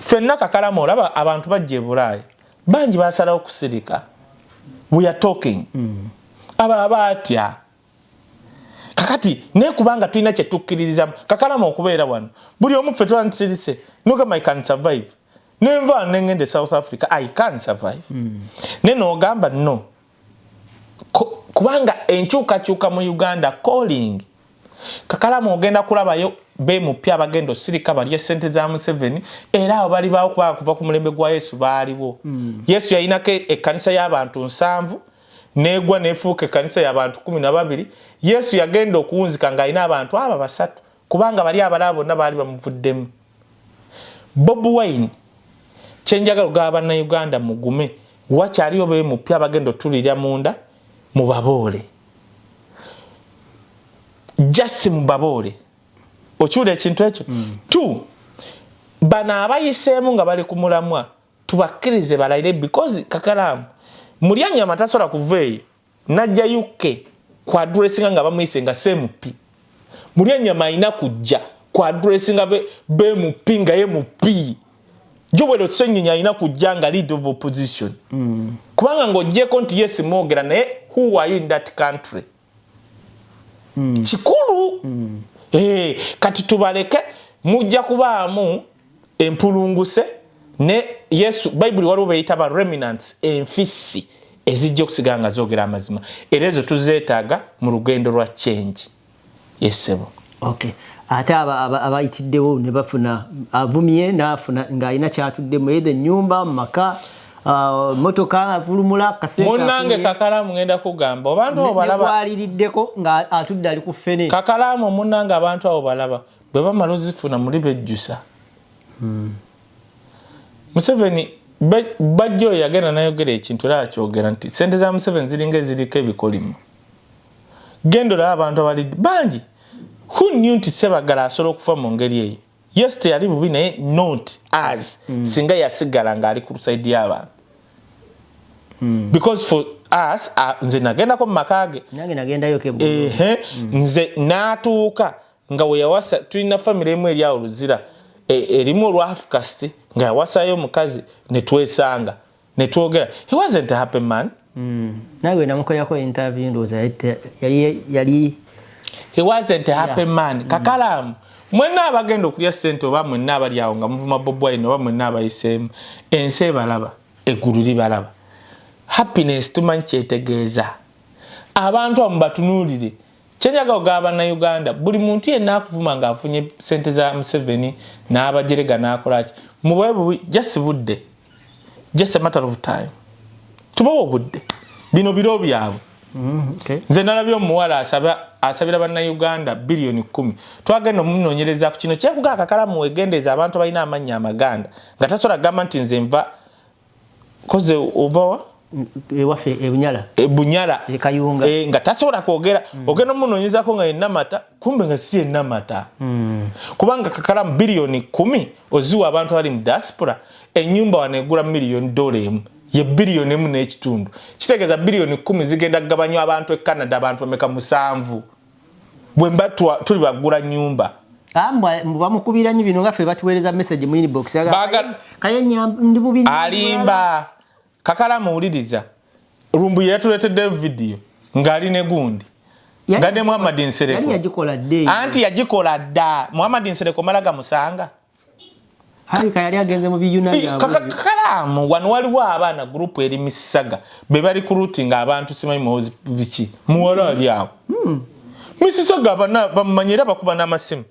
Ffenna kakalamu, olaba abantu bajja e Bulaaya bangi basalawo kusirika. We are talking. Abalala baatya. Kakati naye kubanga tulina kyetukkiririzamu, kakalamu, okubeera wano buli omu ffe twansirise nogamba, "I can survive." Nenva nengende South Africa, I can survive. Ne nogamba no, kubanga enkyukakyuka mu Uganda calling. Kakalamu, ogenda kulabayo bemupya abagenda osirika balye sente za Museveni, era abo bali bawo kubanga kuva ku mulembe gwa Yesu baaliwo. Yesu yalinako ekkanisa y'abantu 70, negwa nefuuka ekkanisa y'abantu 12. Yesu yagenda okuwunzika ng'alina abantu abo basatu, kubanga bali abalala bonna baali bamuvuddemu. Bobi Wine, kyenjagala ogaba Bannayuganda, mugume, wakyaliyo bemupya abagenda otulirya munda. Mubaboole, just mubaboole. Okiwulira ekintu ekyo? Two, bano abayiseemu nga bali ku mulamwa, tubakkirize balayire, because Kakalaamu Mulyanyama tasobola kuva eyo najja UK ku addressinga nga bamuyise nga cmp. Mulyanyama alina kujja ku addressinga bmp nga ye mp. Joel Ssenyonyi alina kujja nga leader of opposition. Kubanga ng'ogyeko nti yes, mwogera naye, who are you in that country? Kikulu. Hey, kati tubaleke, mujja kubaamu empulunguse ne Yesu. Bayibuli waliwo beyita ba remnants, enfisi ezijja okusigala nga zoogera amazima, era ezo tuzeetaaga mu lugendo lwa change. Yesebo. Okay, ate abayitiddewo ne bafuna, avumye n'afuna ng'alina kyatuddemu, either ennyumba, mu maka, motoka afulumula. Munnange Kakalaamu, ngenda kugamba abantu abo balaba. Baliriddeko nga atudde ali ku ffene. Kakalaamu, munnange, abantu abo balaba bwe bamala ozifuna muli bejjusa. Museveni bajja oyo yagenda nayogera ekintu, era akyogera nti sente za Museveni ziringa eziriko ebikolimo. Genda olaba abantu abali bangi. Who knew nti Sebagala asobola okufa mu ngeri eyo? Yes, teyali bubi, naye not as singa yasigala ng'ali ku side y'abantu. Because for us, nze nagendako mu maka ge. Nange nagendayo. Ehe, nze n'atuuka nga weyawasa, tulina famire emu eri awo Luzira, erimu olwa half caste, nga yawasayo omukazi, netwesanga netwogera. He wasn't a happy man. Nange namukolerako interview, ndowooza yali He wasn't a happy man. Kakalaamu, mwenna abagenda okulya sente, oba mwenna abali awo nga muvuma Bobi Wine, oba mwenna abayiseemu, ensi ebalaba, eggulu libalaba. Happiness tumanyi kyetegeeza. Abantu abo mubatunuulire. Kyenjaga ogaba Bannayuganda, buli muntu yenna akuvuma ng'afunye sente za Museveni n'abajerega n'akolaki, mubawe bubi just budde, just a matter of time. Tubawe obudde, bino biro byabwe. Nze nalabye omuwala asabira Bannayuganda 10 biliyoni. Twagenda omunoonyereza ku kino kyekuga. Akakalamu, wegendeeza abantu abalina amannya amaganda nga tasobola kugamba nti nze nva koze ovawa. Ewaffe ebunyala. Bunyala. Ekayunga. E, nga tasobola kwogera. Ogenda omunoonyezako nga yenamata, kumbe nga si yenamata. Kubanga Kakalamu, 10 biliyoni oziwa abantu abali mu diaspora, ennyumba wano egula miliyoni dola 1, ye 1.5 biliyoni. Kitegeeza 10 biliyoni zigenda kugabanywa abantu e Canada abantu bameka? Musanvu. Bwe mba tuli bagula nyumba. Bamukubira nnyo bino nga ffe batuweereza message mu inbox. Kaye ndi bubi. Alimba. Kakalamu, wuliriza, Lumbu yatuleetedde vidiyo ng'ali ne gundi, nga ne Muhammad Nsereko. Yagikola dde. Anti yagikola dda. Muhammad Nsereko malaga musanga. Alika yali agenze mu biyuna. Kakalamu, wano waliwo abaana group eri Mississauga be bali ku routing abantu, simanyi muwozi biki, muwala ali awo. Mississauga abana bamumanyi era bakuba n'amasimu.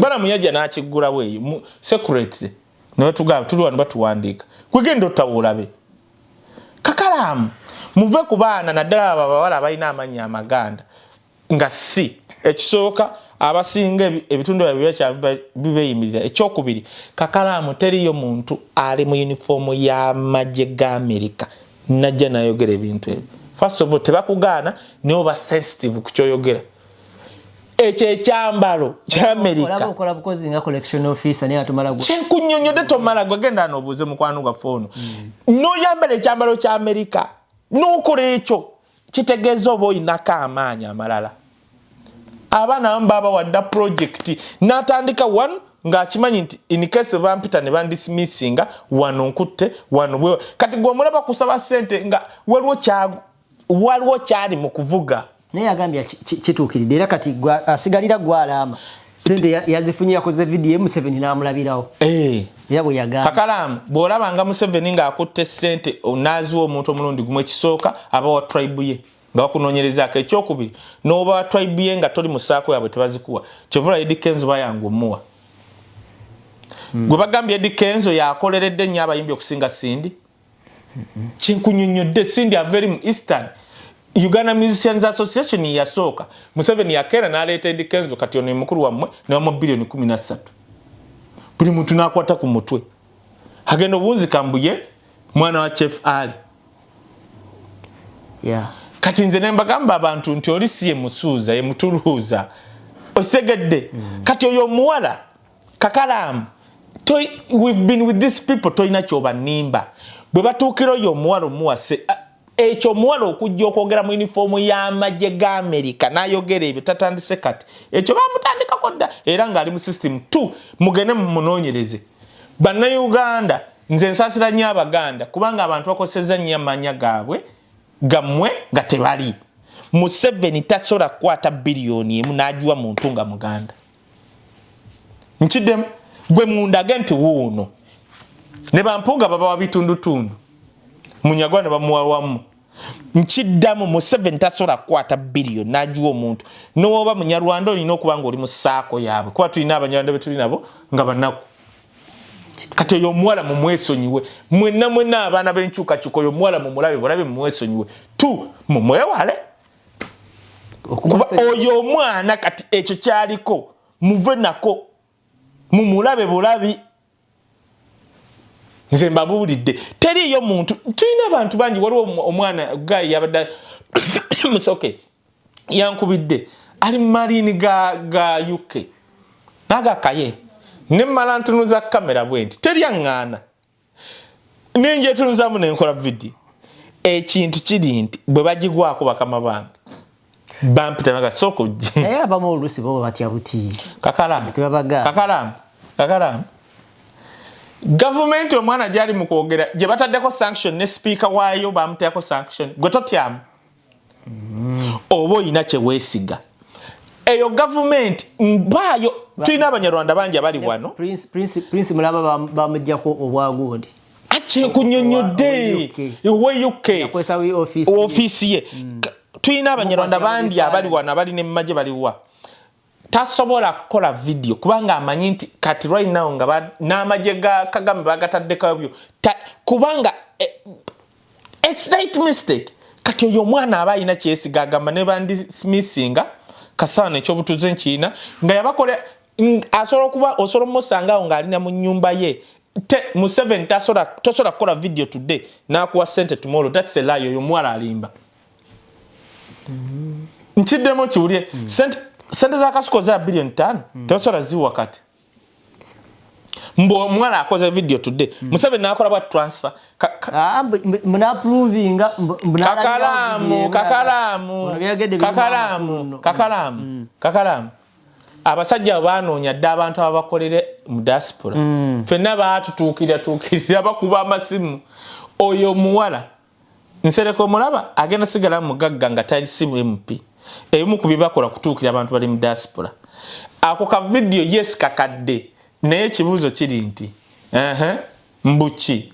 Balamu yajja n'akiggulawo eyo secretly ne batugamba tuli wano batuwandiika. Kwegenda ottawo olabe. Kakalaamu, muve ku baana, naddala abo abawala abalina amannya amaganda nga si ekisooka, abasinga ebitundu byabwe bibya bibeeyimirira. Ekyokubiri, Kakalaamu, teriyo muntu ali mu yunifoomu y'amagye ga Amerika najja nayogera ebintu ebyo. First of all, tebakugaana, naye oba sensitive ku kyoyogera. Ekyo ekyambalo kyamerika. Kyenkunyonyodde, tomala gwegenda nobuuze mukwano gwaffe ono. Noyambala ekyambalo kya Amerika nokola ekyo, kitegeeza oba oyinako amaanyi amalala. Abaana abamu baba wadda project n'atandika one ng'akimanyi nti in case bampita ne bandismissinga wano, nkutte wano bwe kati gwe omulaba kusaba ssente nga waliwo kyali mu kuvuga. Naye yagambye kituukiridde, era kati asigalira gwalaama. Sente yazifunye, yakoze vidiyo, Museveni n'amulabirawo. Era bwe yagamba. Kakalaamu, bw'olabanga Museveni ng'akutte ssente n'aziwa omuntu omulundi gumu, ekisooka aba wa tribe ye nga bakunoonyerezaako. Ekyokubiri, n'oba wa tribe ye nga toli mu circle yaabwe, tebazikuwa. Kyovula Eddy Kenzo bayanga omuwa. Gwe bagambye Eddy Kenzo yakoleredde nnyo abayimbi okusinga Cindy. Kinkunyonnyodde, Cindy ava eri mu Eastern Uganda Musicians Association yasooka. Museveni yakeera n'aleeta Eddy Kenzo, kati ono ye mukulu wammwe, ne bamuwa biliyoni 13. Buli muntu n'akwata ku mutwe, agenda obunzika mbuye mwana wa Chef Ali. Kati nze ne mbagamba abantu nti oli si ye musuuza, ye mutuluuza, osegedde. Kati oyo omuwala Kakalaamu, we've been with these people, tolina kyobanimba. Bwe batuukira oyo omuwala omuwase ekyo, omuwala okujja okwogera mu yunifoomu y'amagye ga Amerika n'ayogera ebyo, tatandise kati, ekyo bamutandikako dda era ng'ali mu system t. Mugende mumunoonyereze. Bannayuganda, nze nsaasira nnyo Abaganda kubanga abantu bakoseza nnyo amanya gaabwe gammwe nga tebali. Museveni tasobola kukwata biliyoni 1 n'agiwa muntu nga Muganda. Nkiddemu, gwe mundage nti wuuno. Ne bampuuga babawa bitundutundu, Munyagwa ne bamuwa wamu. Nkiddamu, Museveni tasobola kukwata biliyoni n'agiwa omuntu nowoba Munyarwanda. Olina okuba nga oli mu circle yaabwe, kuba tulina Abanyarwanda be tuli nabo nga banaku. Kati oyo omuwala mumwesonyiwe mwenna mwenna abaana b'enkyukakyuka. Oyo omuwala mumulabe bulabe, mumwesonyiwe tu, mumwewale, kuba oyo omwana kati ekyo kyaliko muve nako, mumulabe bulabi. Nze mbabuulidde, teriiyo muntu. Tulina abantu bangi. Waliwo omwana guy yabadde musoke yankubidde, ali mu marine ga UK, nagakaye nemmala ntunuza kamera bwe nti teryaŋŋaana, nenjetunuzamu nenkola vidiyo. Ekintu kiri nti bwe bagigwako, bakama bange bampita naga sooka ojje. Naye abamu oluusi bo batya buti. Kakalamu. Tebabagaana. Kakalamu, kakalamu, gavumenti omwana gyali mu kwogera gye bataddeko sanction, ne sipiika waayo bamuteekako sanction. Gwe totyamu oba oyina kyeweesiga eyo gavumenti mbaayo? Tulina Abanyarwanda bangi abali wano. Prince Mulaba bamugjako obwagundi. Akyenkunyonyodde, owe UK. Yakozesa office ye. Ofiisi ye. Tulina Abanyarwanda bangi abali wano abali ne mumagye baliwa. Tasobola kukola vidiyo kubanga amanyi nti kati right now nga n'amagye ga Kagame bagataddeko byo. Kubanga it's right mistake. Kati oyo omwana aba alina kyesiga, agamba ne bandismissinga kasaana ekyobutuuze nkiina nga yabakola. Asobola okuba osobola omusangawo ng'alina mu nnyumba ye. Museveni tosobola kukola video today n'akuwa sente tomorrow. That's a lie. Oyo omuwala alimba. Nkiddemu kiwulire, sente za Kasuko za biliyoni 5 tebasobola ziwa. Kati mbu omuwala akoze video today, Museveni n'akola bwa transfer. Ah, munaprovinga. Kakalaamu, kakalaamu, kakalaamu, kakalaamu, kakalaamu, abasajja abo banoonya dde abantu ababakolere mu diaspora. Ffenna baatutuukirira tuukirira, bakuba amasimu. Oyo omuwala Nsereko omulaba agenda sigala mugagga nga tali si MP. Ebimu ku byebakola kutuukira abantu bali mu diaspora. Ako ka vidiyo, yes, kakadde, naye ekibuuzo kiri nti mbuki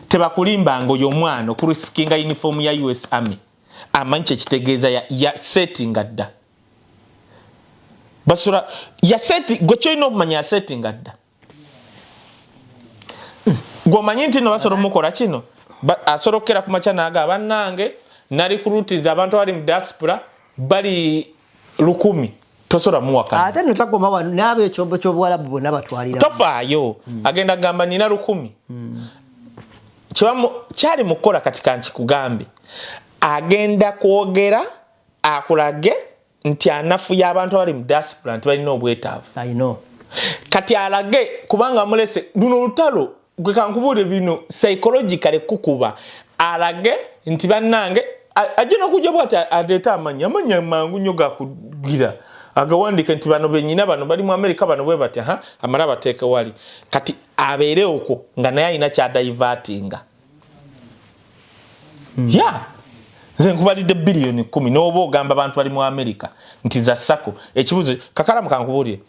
tebakulimbanga. Oyo omwana okurisikinga uniform ya US Army, amanyi kyekitegeeza. Ya setinga dda basula yaseti. Gwe kyolina okumanya, yasetinga dda. Gwomanyi nti no basobola omukola kino. Asobola okukera ku makya naga, bannange nali kulutiza abantu abali mu diaspora bali 1000, tosobola muwakana. Ate no takoma wano, n'abo ekyombo ky'obuwalabu bonna batwalira. Tofaayo. Agenda gamba nina 1000. Kyali mu kukola kati kankikugambe, agenda kwogera akulage nti anafuya abantu abali mu diaspora nti balina obwetaavu. I know. Kati alage kubanga mulese luno olutalo. Gwe kankubuule bino psychologically kukuba, alage nti bannange ajja nokujja bwati aleete amannya, amannya mangu nnyo gakugira, agawandike nti bano benyina, bano bali mu Amerika, bano bwe bati, aha, amale abateeke wali. Kati abeere okwo nga naye alina kyadivertinga. Ya nze nkubalidde biliyoni 10, n'oba ogamba abantu bali mu Amerika nti za sako. Ekibuuzo, kakalamu, kankubuulire.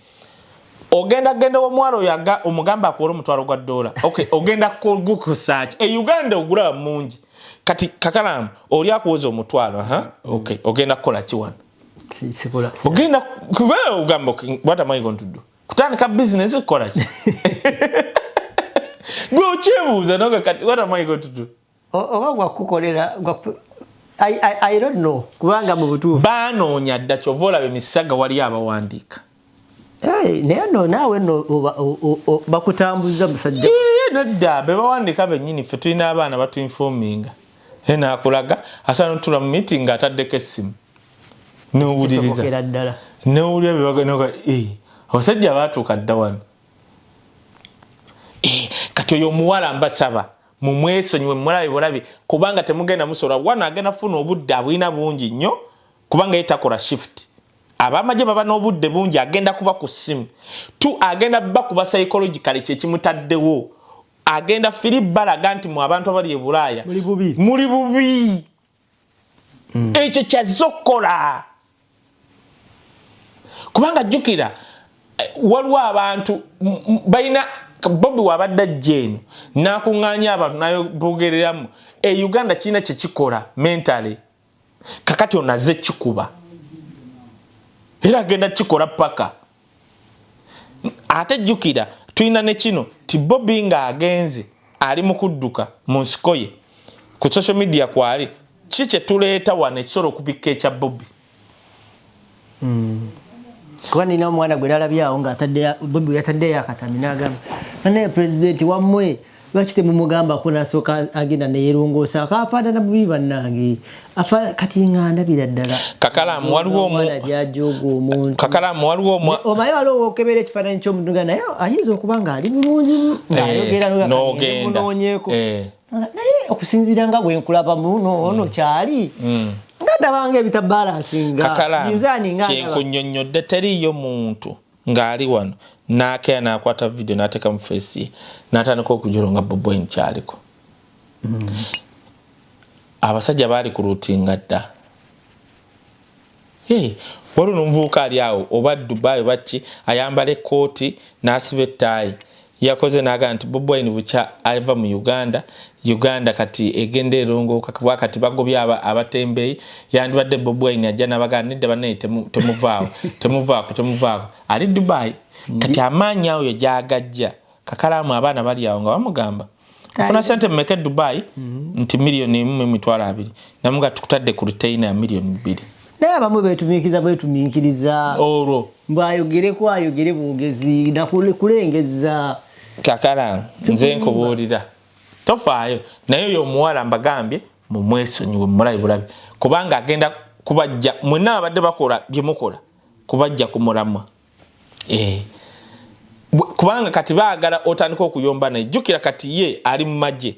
Ogenda genda omuwala oyo omugamba akuwole omutwalo gwa dola. Okay, ogenda kugukusaaki e Uganda ogulaba mungi. Kati Kakalamu oli akuwoza omutwalo, aha, okay, ogenda kukola ki wano? Ogenda kuba ogamba, okay, what am I going to do? Kutandika business, kukola ki? Gwe okyebuuza noga kati what am I going to do? Oba gwakukolera I don't know, kubanga mu butuufu banoonya dda. Kyova olaba emisaga waliyo abawandiika. Naye no naawe nno bakutambuza musajja. Nedda, be bawandiika bennyini. Ffe tulina abaana batuinforminga, nakulaga asobola notula mu meeting ng'ataddeko essimu nowuliriza nowulira bebaganoga. Abasajja baatuuka dda wano. Kati oyo omuwala mbasaba mumwesonyiwe, mulabe bulabi, kubanga temugenda musobola. Wano agenda funa obudde abulina bungi nnyo, kubanga ye takola shift. Abamagye baba n'obudde bungi. Agenda kuba ku ssimu tu, agenda bakuba psychologically. Kyekimutaddewo agenda firi balaga nti mu abantu abali e Bulaaya muli bubi. Ekyo kyazze okukola, kubanga jjukira waliwo abantu balina Bobi wabadde ajja eno n'akuŋŋaanya abantu nabogereramu. E Uganda kirina kyekikola mentally. Kakati ono azze kikuba era agenda kikola paka. Ate jjukira tulina ne kino ti Bobi ng'agenze ali mu kudduka mu nsiko ye ku social media kwali ki kyetuleeta wano ekisobola okubikka ekya Bobi. Kuba nina omwana gwe nalabyawo nga Bobi yataddeyo akatami n'agamba, naye pulezidenti wammwe lwaki temumugambako nasooka agenda neyerongoosa akafaanana bubi bannange kati nga ndabira ddala. Kakalamu waliwo gyajoga omuntu. Kakalamu waliwo omaye waliwo okebera ekifaananyi ky'omuntu nga naye ayinza okuba ng'ali bulungi ng'ayogera n'ogenda naye okusinziira nga bwenkulaba muno ono kyali nga ndabanga ebitabalansinga. Minzaani nga kyenkunyonnyodde, teriiyo muntu ng'ali wano n'akeera n'akwata video n'ateeka mu face ye n'atandika okujolonga Bobi Wine kyaliko. Abasajja baali ku lutinga dda. Waliwo n'omuvubuka ali awo oba Dubai oba ki, ayambala ekkooti n'asiba ettaayi, yakoze n'agamba nti Bobi Wine bukya ava mu Uganda, Uganda kati egenda erongooka kuba kati bagobye abatembeeyi, yandibadde Bobi Wine ajja n'abagamba nedda bannaye temuvaawo, temuvaako, temuvaako. Ali Dubai kati amaanyi awo gyagajja. Kakalaamu abaana bali awo nga bamugamba ofuna sente mmeka e Dubai? Nti 1,200,000. Namuga tukutadde ku retainer ya 2 million. Naye abamu betumiikiriza bwetumiikiriza. Olwo mbwayogereko ayogere bwogezi nakulengeza. Kakala nze nkubuulira tofaayo naye oyo omuwala mbagambye mumwesonyiwe, mumulabi bulabi, kubanga agenda kubajja mwenna abadde bakola byemukola kubajja ku mulamwa. Kubanga kati baagala otandika okuyomba naye. Jjukira kati ye ali mu magye,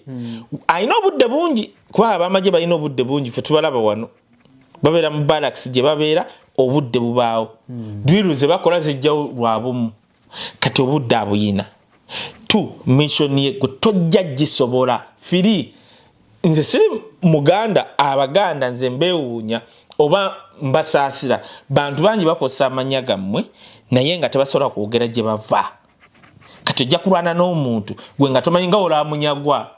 alina obudde bungi, kubanga abamagye balina obudde bungi. Fe tubalaba wano babeera mu barracks gye babeera, obudde bubaawo, drill ze bakola zijjawo lwabumu. Kati obudde abuyina tu mission ye gwe tojja gisobola firi. Nze siri muganda, abaganda nze mbeewuunya oba mbasaasira. Bantu bangi bakozesa amannya gammwe naye nga tebasobola kwogera gye bava. Kati ojja kulwana n'omuntu gwe nga tomanyi nga olaba Munyagwa.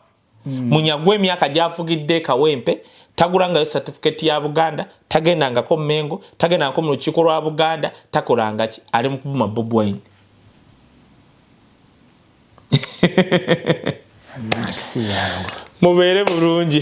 Munyagwa emyaka gyafugidde Kawempe tagulangayo certificate ya Buganda, tagendangako Mengo, tagendangako mu lukiiko lwa Buganda, takolangaki, ali mu kuvuma Bobi Wine. Mubeere bulungi.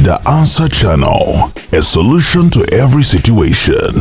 The Answer Channel, a solution to every situation.